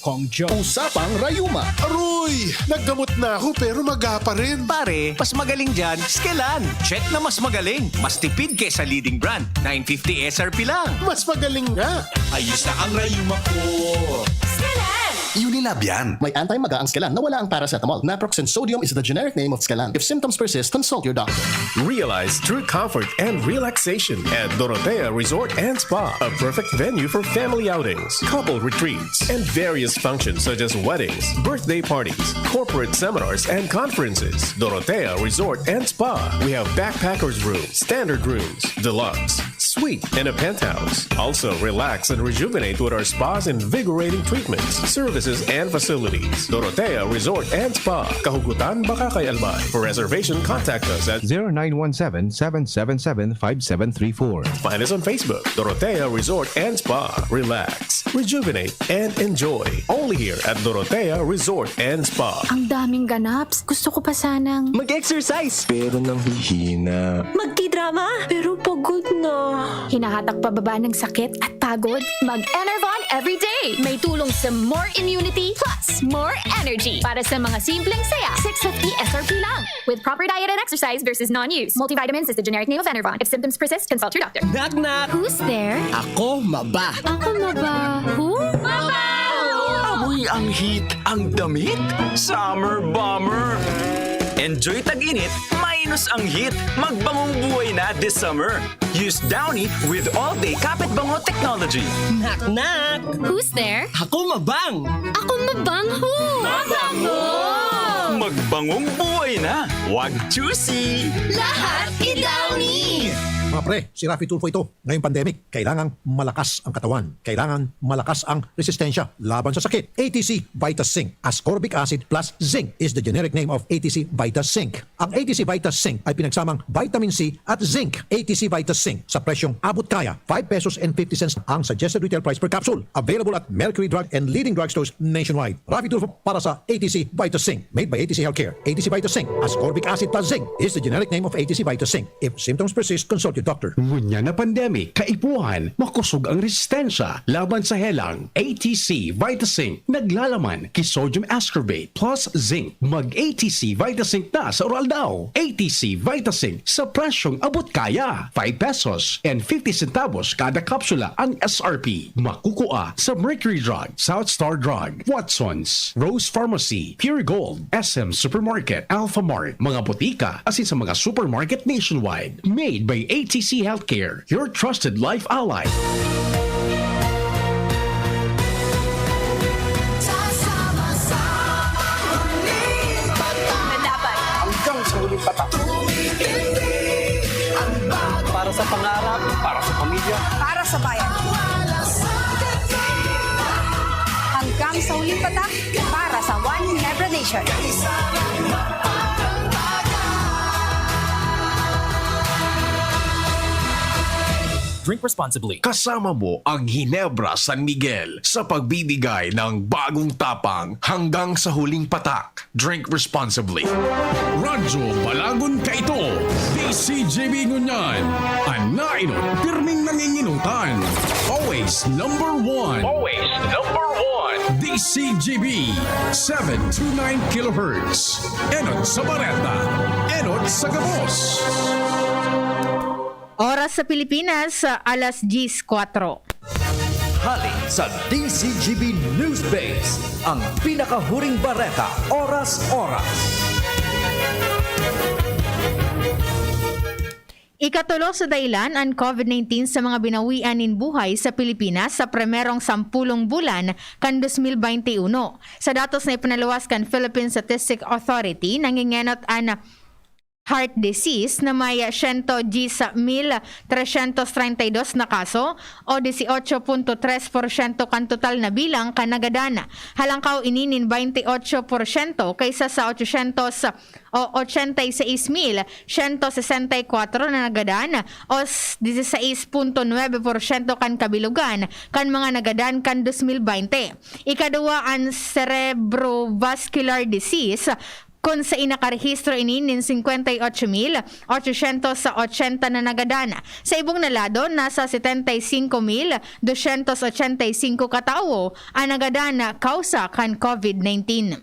Kong Joe. Usapang rayuma. Aroy! Naggamot na ako pero maga pa rin. Pare, mas magaling dyan, Skelan. Check na mas magaling. Mas tipid kesa leading brand. Nine fifty S R P lang. Mas magaling nga. Ayos na ang rayuma ko. Skelan! Unilab yan. May anti-maga ang Skelan na wala ang paracetamol. Naproxen sodium is the generic name of Skelan. If symptoms persist, consult your doctor. Realize true comfort and relaxation at Dorotea Resort and Spa, a perfect venue for family outings, couple retreats, and various functions such as weddings, birthday parties, corporate seminars, and conferences. Dorotea Resort and Spa. We have backpackers room, standard rooms, deluxe, suite, and a penthouse. Also, relax and rejuvenate with our spa's invigorating treatments, services, and facilities. Dorotea Resort and Spa, Kahugutan, Bacacay, Albay. For reservation, contact us at zero nine one seven, seven seven seven, five seven three four. Find us on Facebook, Dorotea Resort and Spa. Relax, rejuvenate, and enjoy. Only here at Dorotea Resort and Spa. Ang daming ganaps. Gusto ko pa sanang mag-exercise. Pero nanghihina. Magtidrama. Pero pagod na. Hinahatak pababa ng sakit at pagod. Mag-Enervon everyday. May tulong sa more immunity plus more energy. Para sa mga simpleng saya, six fifty S R P lang. With proper diet and exercise versus non-use. Multivitamins is the generic name of Enervon. If symptoms persist, consult your doctor. Knock, knock. Who's there? Ako, maba. Ako, maba. Who? Maba! Amoy ang heat, ang damit. Summer bomber. Enjoy tag-init, minus ang heat. Magbangong buhay na this summer. Use Downy with all-day kapit bango technology. Knock, knock. Who's there? Ako, mabang. Ako, mabang, who? Mabango! Magbangong buhay na. Wag choosy. Lahat i-Downy! Mga pre, si Raffy Tulfo ito. Ngayong pandemic, kailangang malakas ang katawan. Kailangan malakas ang resistensya laban sa sakit. A T C Vitas Zinc, ascorbic acid plus zinc is the generic name of A T C Vitas Zinc. Ang A T C Vitas Zinc ay pinagsamang vitamin C at zinc. A T C Vitas Zinc sa presyong abot kaya, five pesos and fifty cents ang suggested retail price per capsule. Available at Mercury Drug and leading drugstores nationwide. Raffy Tulfo para sa A T C Vitas Zinc. Made by A T C Healthcare. A T C Vitas Zinc, ascorbic acid plus zinc is the generic name of A T C Vitas Zinc. If symptoms persist, consult your Doctor. Ngunyan na pandemic, kaipuhan, makosog ang resistensya laban sa helang. A T C Vitazinc, naglalaman ki sodium ascorbate plus zinc. Mag A T C Vitazinc na sa Uraldaw. A T C Vitazinc sa presyong abot kaya. Five pesos and fifty centavos kada kapsula ang S R P. Makukua sa Mercury Drug, South Star Drug, Watson's, Rose Pharmacy, Pure Gold, S M Supermarket, Alphamart, mga botika, asin sa mga supermarket nationwide. Made by A T C Healthcare, your trusted life ally. Hanggang sa huling patak. Para sa pangarap, para sa pamilya. Para sa bayan. Hanggang sa huling patak, para sa One Ginebra Nation. Drink responsibly. Kasama mo ang Ginebra San Miguel sa pagbibigay ng bagong tapang hanggang sa huling patak. Drink responsibly. Radyo Balagon Kaito, D C G B ngunyan. An nainot, pirming nanginginutan. Always number one. Always number one. D C G B, seven two nine kilohertz. Enot sa bareta, enot sa gabos. Oras sa Pilipinas, alas diyes kwatro. Hali sa D C G B News Base, ang pinakahuring bareta, oras-oras. Ikatulo sa dahilan an COVID nineteen sa mga binawian nin buhay sa Pilipinas sa primerong sampulong bulan kan dos mil baynte uno. Sa datos na ipinaluwas kan Philippine Statistics Authority, nangingenot an heart disease na may siyento diyes mil tresyentos treinta y dos na kaso o dieciocho punto tres porsyento kan total na bilang kan nagadan. Halangkaw ini nin baynte otso porsyento kaysa sa ochosyentos o ochenta y seis mil siyento sesenta y kwatro na nagadan o s-, dieciséis punto nuebe porsyento kan kabilugan kan mga nagadan kan dos mil baynte. Ikaduwa an cerebrovascular disease, kun sain nakarehistro ini nin singkwenta y otso mil ochosyentos ochenta na nagadan. Sa ibong na lado, nasa setenta y singko mil dosyentos ochenta y singko katawo an nagadan na kausa kan COVID nineteen.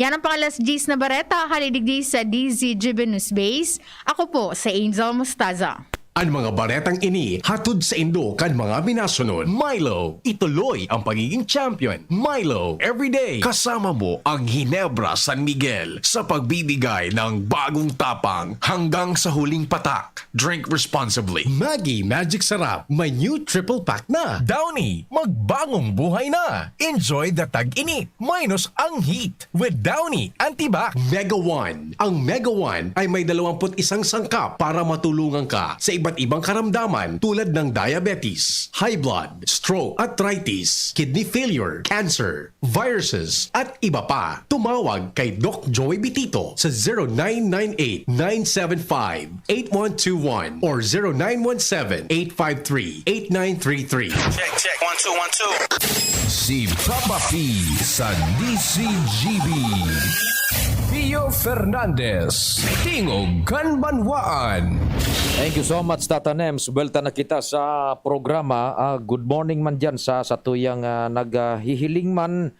Yan ang pang-alas diyes na bareta, hali digdi sa D Z G B News Base. Ako po si Angel Mostaza. An mga baretang ini hatod saindo kan mga minasunod. Milo, ituloy ang pagiging champion. Milo, everyday kasama mo ang Ginebra San Miguel sa pagbibigay ng bagong tapang hanggang sa huling patak. Drink responsibly. Maggi Magic Sarap, may new triple pack na. Downy, magbagong buhay na. Enjoy the tag-init minus ang heat with Downy Antibac. Mega One. Ang Mega One ay may dalawampu't isang sangkap para matulungan ka sa iba't ibang karamdaman tulad ng diabetes, high blood, stroke, arthritis, kidney failure, cancer, viruses, at iba pa. Tumawag kay Doc Joey Bitito sa zero nine nine eight, nine seven five, eight one two one or zero nine one seven, eight five three, eight nine three three. Check, check. One, two, one, two. Si Papa P sa D C G B. Pio Fernandez, Tingog kan Banwaan. Thank you so much, Tata Nems. Buwelta na kita sa programa. Ah, good morning man dyan sa, sa tuyang, ah, naghihiling man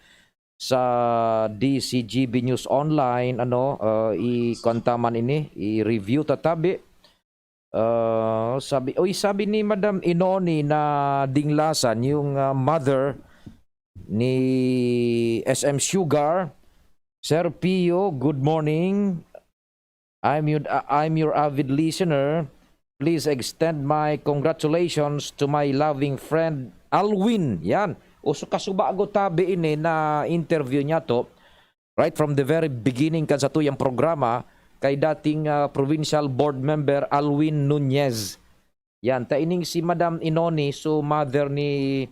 sa D C G B News Online, ano, ah, i-kuwan ta man ini, i-review ta tabi. Ah, sabi, uy, sabi ni Madam Inoni na Dinglasan, yung, ah, mother ni S M Sugar, "Sir Pio, good morning. I'm your, uh, I'm your avid listener. Please extend my congratulations to my loving friend Alwin." Yan. O, so, kasubago tabi ini na interview niya to, right from the very beginning kan satuyang programa, kay dating, ah, provincial board member Alwin Nunez. Yan. Ta ining si Madam Inoni, so mother ni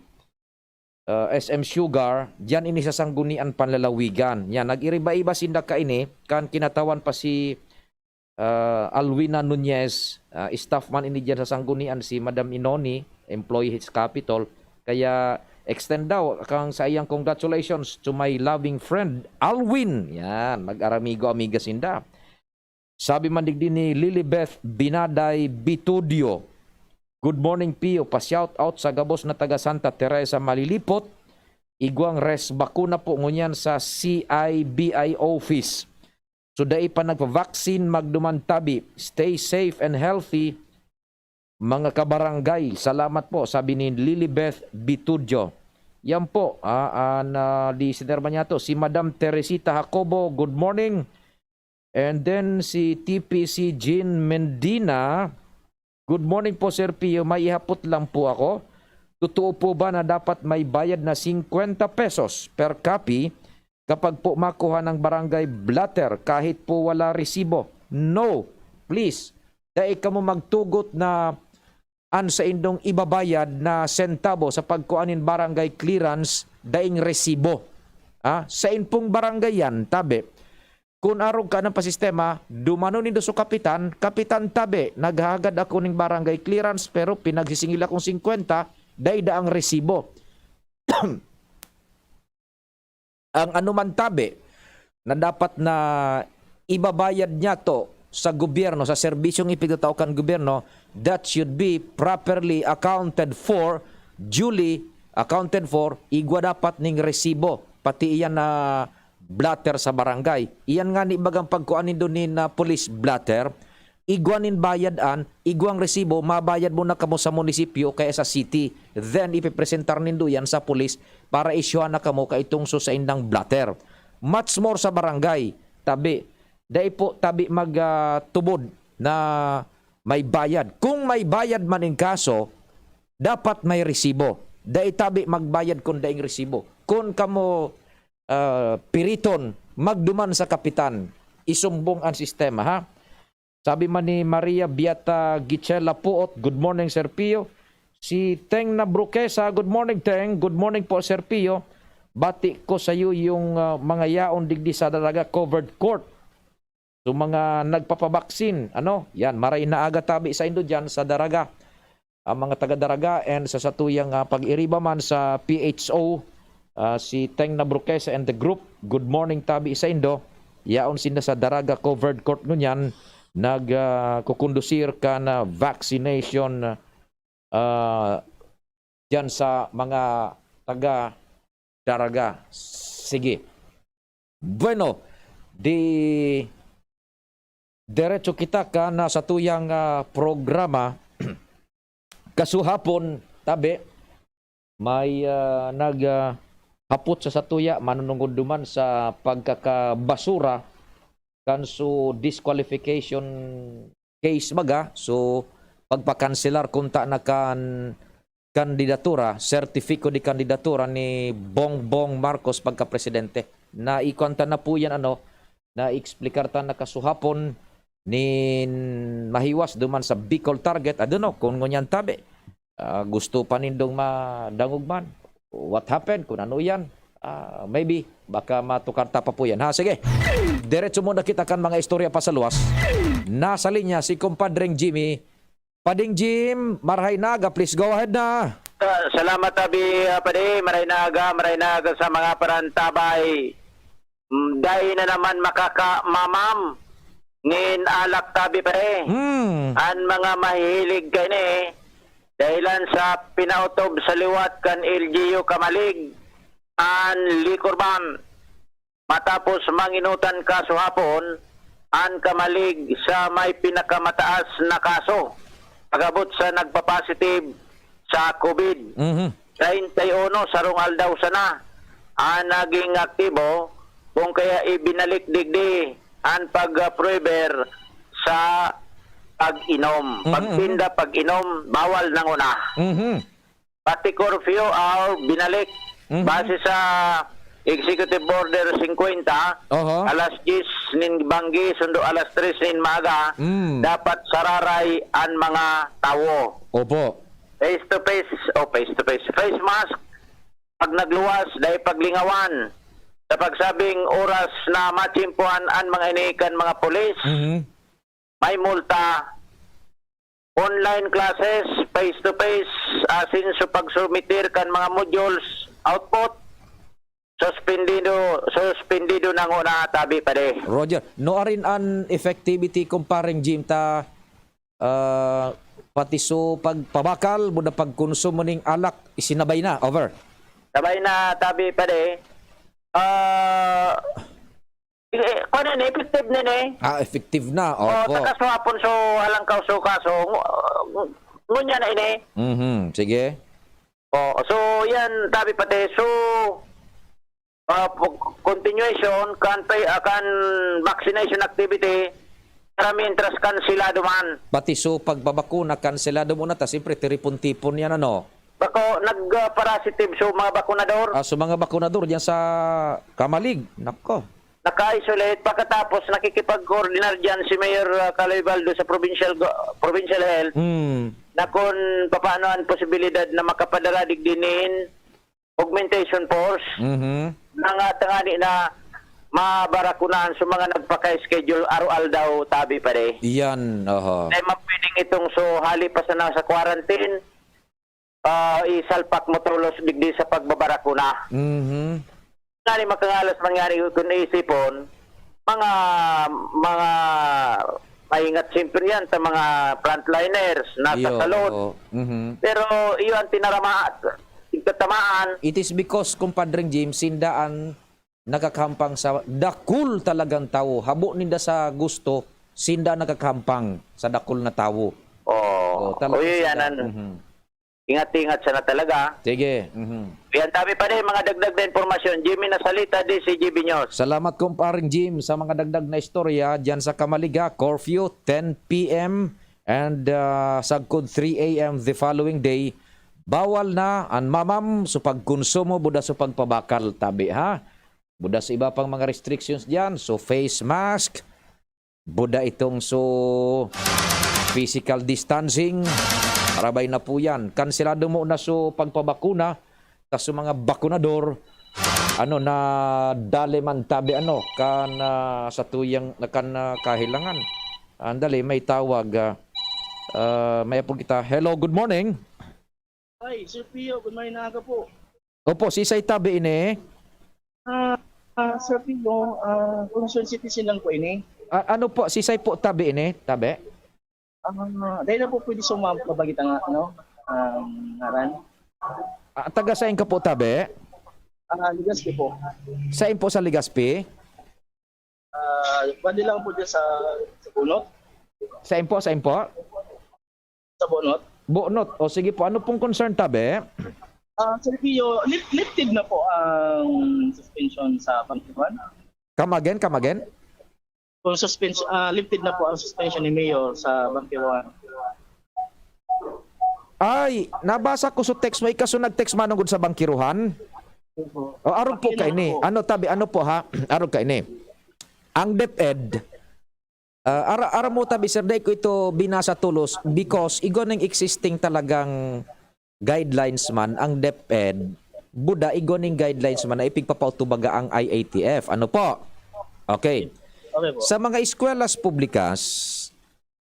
ah, S M Sugar, diyan ini sa Sangguniang Panlalawigan. Yan, nag-iriba-iba sinda kaini kan kinatawan pa si, ah, Alwina Nunez, ah, staff man ini diyan sa Sanggunian, si Madam Inoni, employee sa Capitol. Kaya extend daw kang saiyang congratulations to my loving friend, Alwin. Yan, mag-aramigo-amiga sinda. Sabi man digdi ni Lilibeth Binaday Bitudio, Good morning, Pio. Pa-shout out sa gabos na taga Santa Teresa, Malilipot. Igwang res bakuna po ngunyan sa C I B I office. So, dai pa nagpa-vaccine, magduman tabi. Stay safe and healthy, mga kabarangay. Salamat po, sabi ni Lilibeth Bitudio. Yan po, ah, an, ah, listener man niya to, si Madam Teresita Jacobo, good morning. And then si T P C Jean Mendina, good morning po, Sir Pio. May ihapot lang po ako. Totoo po ba na dapat may bayad na singkwenta pesos per copy kapag po makuha ng barangay blotter kahit po wala resibo? No. Please, dai kamo magtugot na an saindong ibabayad na sentabo sa pagkua nin barangay clearance daing resibo. Ah, sain pong barangay yan, tabi. Kun arog ka ng pasistema, dumano nindo sa kapitan, "Kapitan, tabi, naghahagad ako ning barangay clearance pero pinagsisingil akong singkwenta, dai daang resibo." Ang anuman tabi na dapat na ibabayad niya to sa gobyerno, sa serbisyong ipigtatao kan gobyerno, that should be properly accounted for, duly accounted for, igwa dapat ning resibo, pati iyan na blotter sa barangay. Iyan nga ni bagang pagkuan nindo nin, ah, police blotter, igwa nin bayad an, igwang resibo, mabayad mo na kamo sa munisipyo kaya sa city. Then, ipipresentar nindo yan sa pulis para isyuhan na kamo kaitong so saindang blotter. Much more sa barangay, tabi, dai po tabi mag, ah, tubod na may bayad. Kung may bayad man in kaso, dapat may resibo. Dai tabi magbayad kun daing resibo. Kun kamo, ah, piriton, magduman sa kapitan. Isumbong ang sistema, ha? Sabi man ni Maria Beata Gichela Puot, "Good morning, Sir Pio." Si Teng na Bruquesa, "Good morning, Teng." "Good morning po, Sir Pio. Bati ko sayo yung, ah, mga yaon digdi sa Daraga Covered Court." So, mga nagpapabaksin, ano, yan, maray na aga tabi saindo diyan sa Daraga. Ang mga taga Daraga and sa satuyang, ah, pag-iriba man sa P H O, ah, si Teng na Bruquesa and the group, good morning tabi saindo. Yaon sinda sa Daraga Covered Court ngunyan, nag, ah, kukondusir kan, ah, vaccination, ah, diyan sa mga taga Daraga. Sige. Bueno, di diretso kita kan, ah, satuyang, ah, programa. Kasuhapon, tabi, may, ah, nag, ah, hapot sa satuya, manunungod duman sa pagkakabasura kan so disqualification case baga, so pagpakanselar kunta na kan kandidatura, sertifiko de kandidatura ni Bongbong Marcos pagka-presidente. Naikuan ta na po yan, ano, na-explicar ta na kasuhapon nin mahiwas duman sa Bicol Target. I don't know kung ngunyan tabi. Ah, gusto pa nindong madangog man. What happened? Kung ano yan? Ah, maybe, baka matukar ta pa po yan. Ha, sige. Diretso muna kita kan mga istorya pa sa luwas. Nasa linya si Kumpadreng Jimmy. Pading Jim, marahay na aga. Please go ahead na. Ah, salamat, Abi, ah, Padi. Maray na aga, maray na aga sa mga parantabay. Mm, dai na naman makakamamam nin alak, tabi, pare. Hmm. An mga mahihilig kaini, dahilan sa pinautob sa liwat kan L G U Camalig, an liquor ban. Matapos manginutan kasuhapon an Camalig sa may pinakamataas na kaso pag-abot sa nagpa-positive sa COVID. Mhm. Treinta y uno, sarong aldaw sana, ang naging aktibo, kung kaya ibinalik digdi an pag-approver sa pag-inom. Mhm, mhm. Pagtinda, pag-inom, bawal nanguna. Mhm. Pati curfew, ah, binalik. Mhm. Base sa Executive Order fifty, Oho. alas diyes nin banggi, sundo alas tres nin maaga, Mm. dapat sararay an mga tawo. Opo. Face to face, o face to face, face mask, pag nagluwas, dai paglingawan. Sa pagsabing oras na matsimpuhan an mga ini kan mga pulis, Mhm. may multa. Online classes, face to face, asin sa pagsumitir kan mga modules, output, suspendido, suspendido na nguna, tabi, pare. Roger, nuarin an effectivity, Kumpareng Jim, ta, ah, Pati so pagpabakal, buda pagkonsumo ning alak, isinabay na. Over. Sabay na, tabi pa de. Ah, eh, kuwan na, effective na ni. Ah, effective na. Oh, Opo. Sa kaso hapon, so, alang kaso, kaso, ngu-, ngu-, ngunya na ini. Mhm, sige. Oh, so, yan, tabi pati. So, ah, p-, continuation kan pa-, ah, kan vaccination activity, para mientras kanselado man. Pati so pagbabakuna, kanselado muna ta. Siyempre, tiripon-tipon yan, ano? Bako, nag, ah, positive so mga bakunador. Ah, so mga bakunador dyan sa Camalig, nako. Naka-isolate. Pagkatapos, nakikipag-coordinar dyan si Mayor, ah, Caloy Baldo sa provincial go-, provincial health Hmm. na kung papaano ang posibilidad na makapadara digdi nin augmentation force Mhm. na nga tangani na mabarakunahan sa mga nagpaka-schedule araw-aldaw, tabi pa de. Iyan, oho. Dahil mapwedeng itong so hali pa sana sa quarantine, ah, isalpak mo tolos digdi sa pagbabarakuna. Mhm. Ngani makangalas mangyari kun isipon, mga, mga maingat siyempre yan sa mga frontliners, nasa Iyo, salud. oo. Mhm. Pero iyo ang tinarama-, tigtatamaan. It is because, Compadre Jim, sinda an nakakahampang sa dakul talagang tawo. Habo ninda sa gusto, sinda nakakahampang sa dakul na tawo. Oo. Oh, talaga Uy, sila. Yan ang Mhm. ingat-ingat sana talaga. Sige. Mhm. Yan, tabi pa de, mga dagdag na impormasyon. Jimmy Nasalita, D C G B News. Salamat, Compadre Jim, sa mga dagdag na istorya. Diyan sa Kamaliga, curfew, ten P M, and, ah, sagkod three A M the following day, bawal na an mamam sa pagkonsumo, buda sa pagpabakal, tabi, ha? Buda sa iba pang mga restrictions diyan. So, face mask, buda itong so physical distancing, arabay na po yan. Kanselado mo na so pagpabakuna, tas so mga bakunador, ano, na dali man tabi, ano, kan, ah, sa tuyang, kan, ah, kahilangan. Andali, may tawag, ah, ah, may apod kita. Hello, good morning. Hi, Sir Pio, good morning na aga po. Opo, sisay tabi ini? Ah, ah, Sir Pio, ah, concerned citizen lang po ini. Ah, ano po, sisay po tabi ini? Tabi? Ah, dahil na po pwede sumama, mabagit ang, ano, ang ngaran. Ah, taga sain ka po, tabi? Ah, Legazpi po. Sain po sa Legazpi? Ah, bali lang po dyan sa, sa Bunot. Sain po, sain po? Sa Bunot. Bunot. O sige po, ano pong concern, tabi? Ah, Sir Pio, lif-, lifted na po ang suspension sa Bangkiwan? Come again, come again? Kung suspension, ah, lifted na po ang suspension ni Mayor sa Bangkiwan. Ay, nabasa ko sa text mo, ikaw so nag-text manungod sa bangkiruhan? Opo. O, arog po Bakit kaini. naman po? Ano, tabi, ano po, ha? Arog kaini. Ang DepEd, ah, ara-, aram mo, tabi, sir, dai ko ito binasa tolos because igwa ning existing talagang guidelines man ang DepEd, buda igwa ning guidelines man na ipigpapautubaga ang I A T F. Ano po? Okay. Okay po. Sa mga eskwela's publikas,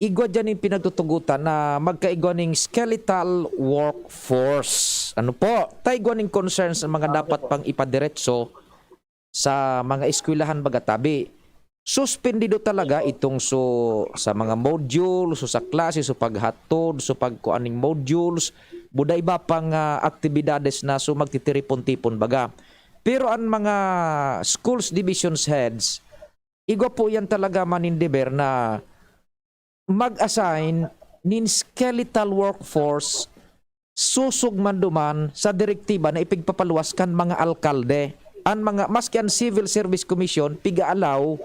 igwa diyan yung pinagtutugutan na magkaigwa ning skeletal workforce. Ano po? Ta igwa ning concerns ang mga Ah, okay dapat po. pang ipadiretso sa mga eskwelahan baga tabi. Suspendido talaga itong so, sa mga module, so sa klase, so paghatod, so pagkuan ning modules, buda iba pang, ah, aktibidades na so magtitiripon-tipon baga. Pero ang mga schools divisions heads, igwa po yan talaga manindeber na mag-assign nin skeletal workforce susog man duman sa direktiba na ipigpapaluwas kan mga alkalde. An mga, maski an Civil Service Commission, piga-allow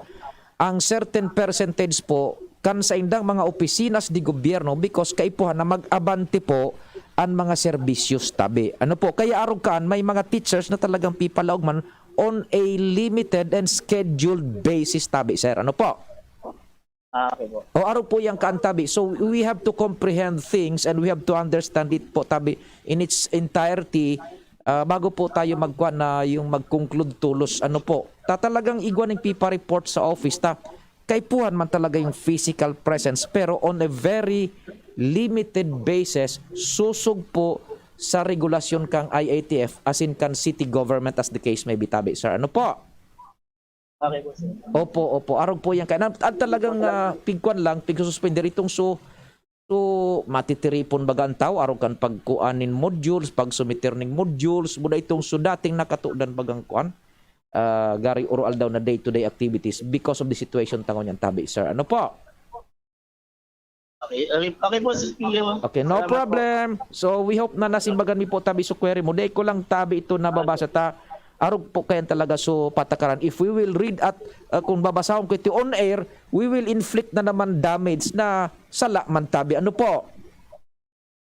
ang certain percentage po kan saindang mga opisina sa gobyerno because kaipuhan na mag-abante po an mga serbisyos tabi. Ano po? Kaya arog kaan, may mga teachers na talagang pipalaog man on a limited and scheduled basis tabi, sir. Ano po? Ah, okay po. O, arog po yang kaan tabi. So, we have to comprehend things and we have to understand it po tabi in its entirety, ah, bago po tayo magkuan na yung mag-conclude tolos. Ano po? Ta talagang igwa ning pipa-report sa office ta. Kaipuhan man talaga yung physical presence pero on a very limited basis, susog po sa regulasyon kang I A T F, as in kan city government as the case may be tabi, sir. Ano po? Okay po, sir. Opo, opo. Arog po yan. Kaya na, at talagang, ah, pigkuan lang, pigsususpender itong so, So, matitiripon baga an tawo arog kan pagkuan nin modules, pagsumiter nin modules, buda itong so dating nakatudan bagang kuan, ah, gari oro aldaw na day-to-day activities because of the situation ta ngunyan, tabi, sir. Ano po? Okay, okay, okay po, Sir Pio. Okay, no Salamat po. problem. So, we hope na nasimbagan mi po, tabi, so query mo. Dai ko lang, tabi, ito nababasa ta. Arog po kayan talaga so patakaran. If we will read at, uh, kung babasahon ko ito on air, we will inflict na naman damage na sala man, tabi. Ano po?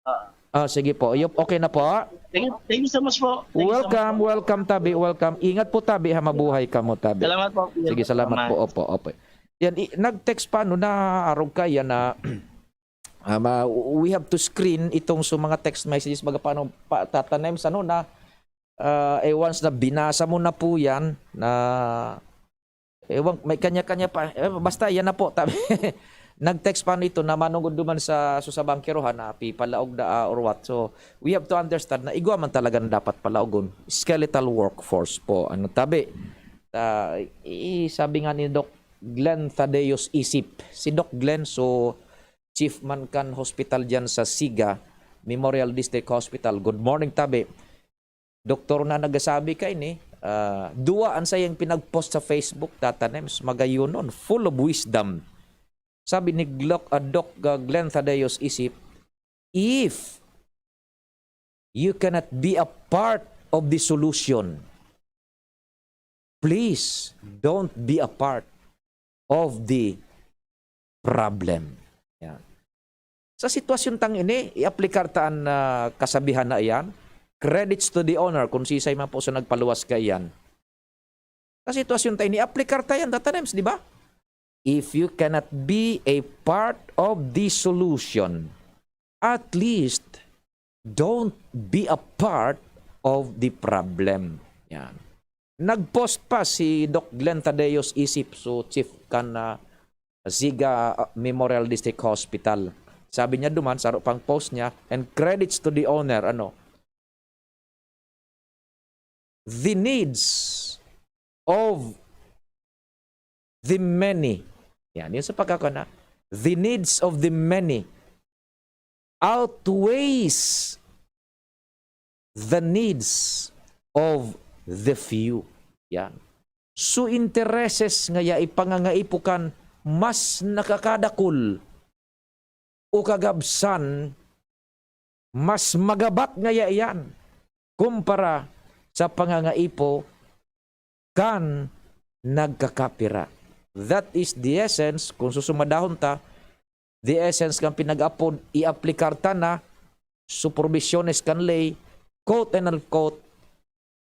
Ah, Ah, sige po. Yup, okay na po. thank, you, thank you so much po. Thank you so much Welcome, po. Welcome, tabi. Welcome. Ingat po, tabi, ha. Mabuhay ka mo, tabi. Salamat po. Sige, salamat po. Opo, opo. Yan, i- nag-text pa, no, na arog ka yan na, ah, ma- we have to screen itong so mga text messages, baga paano pa, tatanem sa, no, na, ah, eh, once na binasa mo na po yan, na, ewan, may kanya-kanya pa, eh, basta yan na po, tabi. Nag-text pa nito na manungod duman sa, so, sa bangkerohan na pipalaog na, ah, or what. So, we have to understand na igwa man talaga na dapat palaogon. Skeletal workforce po. Ano, tabi? Ah, i-, sabi nga ni Doc Glenn Thaddeus Isip, si Doc Glenn, so, chief man kan hospital dyan sa Siga, Memorial District Hospital. Good morning, tabi. Doktor na nagasabi kaini, ah, duwa an sayang pinag-post sa Facebook, tatanems, magayunon, full of wisdom. Sabi ni Gloc-, ah, Doc, ah, Glenn Thaddeus Isip, "If you cannot be a part of the solution, please don't be a part of the problem." Yan. Sa sitwasyon tang ini, i-aplikar ta an, ah, kasabihan na iyan. Credits to the owner, kung sisay man po sa nagpaluwas kaiyan. Sa sitwasyon ta ini, i-aplikar ta yan, tatanems, di ba? If you cannot be a part of the solution, at least don't be a part of the problem. Yan. Nag-post pa si Doc Glenn Thaddeus Isip, so chief kan, ah, Siga, ah, Memorial District Hospital. Sabi niya duman, sa pang post niya, and credits to the owner, ano, the needs of the many. Yan, yun sa pagkakana. The needs of the many outweighs the needs of the few. Yan. So, intereses ngaya ipangangaipo kan mas nakakadakul o kagabsan, mas magabat ngaya iyan kumpara sa pangangaipo kan nagkakapira. That is the essence, kung susumadahon ta, the essence kan pinag-apod, i-aplikar ta na supervisiones kan ley, quote and unquote,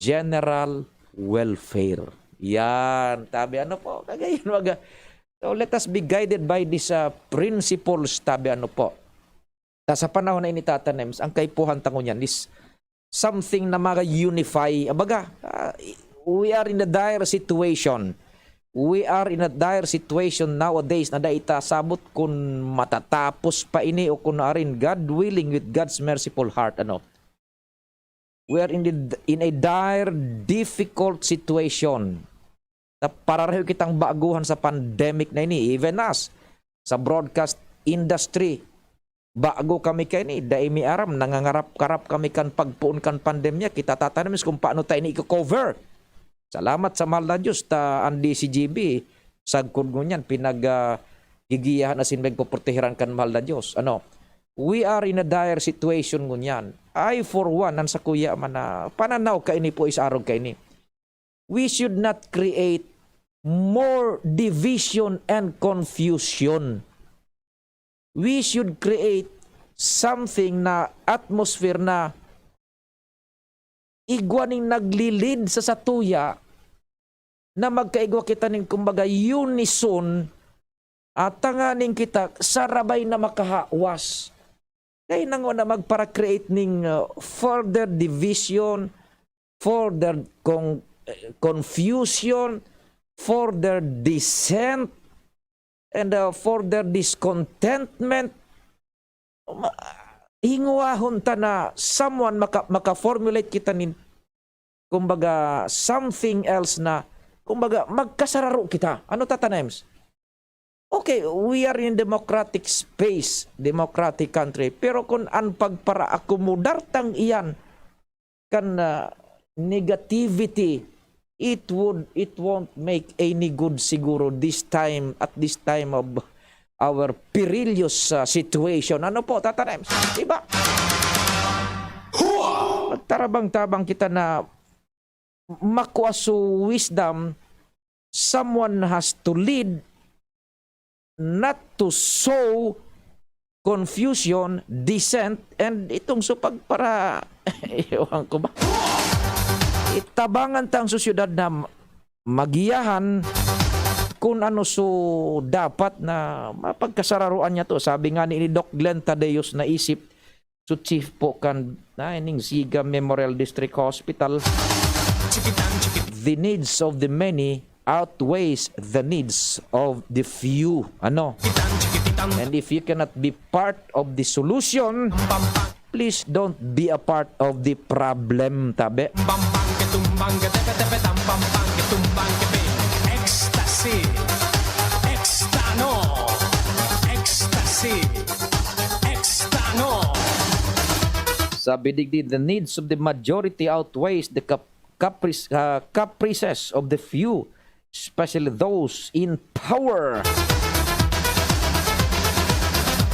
general welfare. Yan, tabi ano po, kagayon mga. So let us be guided by these, uh, principles, tabi ano po. Ta sa panahon na ini, tatanems, ang kaipuhan ta ngunyan is something na mag-unify. Abaga, ah, we are in a dire situation. We are in a dire situation nowadays na dai ta sabot kun matatapos pa ini o kun arin, God willing, with God's merciful heart, ano. We are in the, in a dire, difficult situation. Ta-, parareho kitang baguhan sa pandemic na ini, even us, sa broadcast industry. Bago kami kaini, dai mi aram, nangangarap-karap kami kan pagpoon kan pandemya. Kita tatanems kung paano ta ini iko-cover. Salamat sa mahal na Diyos, ta an D C G B, sagkod ngunyan, pinag, ah, gigiyahan asin nagpoprotehiran kan mahal na Diyos. Ano? We are in a dire situation ngunyan. I, for one, an sakuya man na pananaw kaini po is arog kaini. We should not create more division and confusion. We should create something na atmosphere na igwa ning nagli-lead sa satuya na magkaigwa kita ning, kumbaga, unison, at tanganing kita sarabay na makahawas. Kaya nang na magpara-create ning, uh, further division, further con-, eh, confusion, further dissent, and, uh, further discontentment. Ma-, hingwahon ta na someone maka-, maka-formulate kita nin, kumbaga, something else na, kumbaga, magkasararo kita. Ano, tatanems? Okay, we are in democratic space, democratic country. Pero kun an pagparaakomodar tang iyan kan, ah, negativity, it would, it won't make any good siguro this time, at this time of our perilous, ah, situation. Ano po, Tata Rems? Di ba? Magtarabang-tabang kita na makua su wisdom, someone has to lead, not to sow confusion, dissent, and itong su pagpara-, ewan ko ba? Itabangan ta ang sosyedad na magiyahan kun ano su dapat na mapagkasararoan niya to. Sabi nga ni Doc Glenn Tadeos, naisip su chief po kan, ah, ining Siga Memorial District Hospital, "The needs of the many outweighs the needs of the few." Ano? And if you cannot be part of the solution, please don't be a part of the problem, tabi. Ecstasy. Extano. Ecstasy. Extano. Sabi digdi, "The needs of the majority outweighs the cap-, caprice, ah, caprices of the few, especially those in power."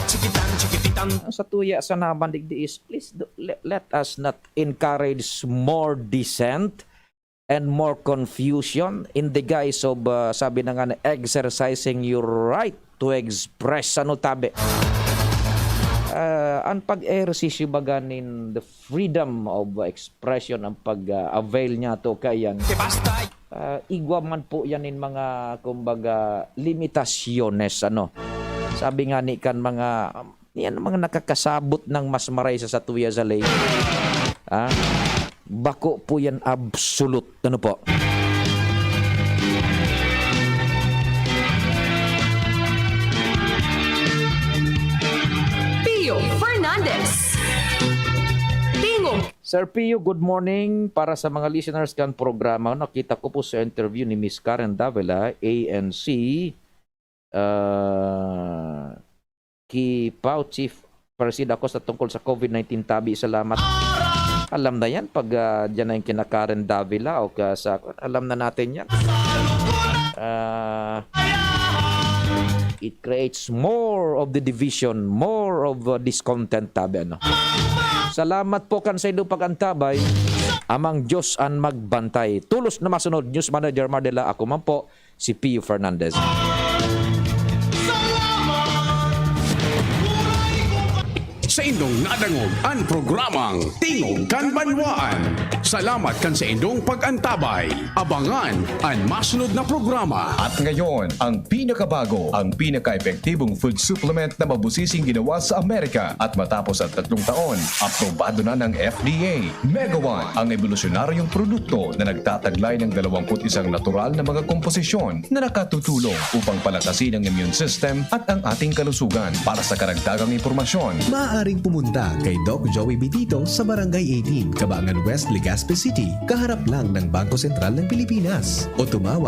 Chikitan, chikipitan. Ang satuya sana man digdi is, please do, le-, let us not encourage more dissent and more confusion in the guise of, ah, sabi na nga na, exercising your right to express. Ano, tabi? Ah, an pag-ehersisyo baga nin the freedom of expression, ang pag, ah, avail niya to kaiyan. Basta ah, igwa man po yan in mga, kumbaga, limitasyones, ano. Sabi nga ni kan mga, yan, mga nakakasabot ng mas maray sa satuya sa ley. Ah, bako po yan absolute. Ano po? Pio Fernandez. Tingog. Sir Pio, good morning. Para sa mga listeners kan programa, nakita ko po sa interview ni Miss Karen Davila, A N C, ah, ki Pao Chief Presida Acosta tungkol sa COVID nineteen tabi. Salamat. Alam na yan pag, ah, dyan na yung kina Karen Davila o ka sa, alam na natin yan. Ah, it creates more of the division, more of, ah, discontent, tabi, ano. Salamat po kan sa indo pag-antabay. Amang Diyos an magbantay. Tulos na masunod, News Manager Mardela. Ako man po, si Pio Fernandez. Sa indong nadangog an programang Tingog kan Banwaan. Salamat kan sa indong pag-antabay. Abangan an masunod na programa. At ngayon, ang pinakabago, ang pinaka-epektibong food supplement na mabusising ginawa sa Amerika. At matapos ang tatlong taon, aprobado na ng F D A. Mega One, ang ebolusyonaryong produkto na nagtataglay ng dalawampu't isang natural na mga komposisyon na nakatutulong upang palakasin ang immune system at ang ating kalusugan. Para sa karagdagang impormasyon, maaaring pumunta kay Doc Joey Bitito sa Barangay eighteen, Cabangan West, Legazpi City, kaharap lang ng Bangko Sentral ng Pilipinas. O tumawag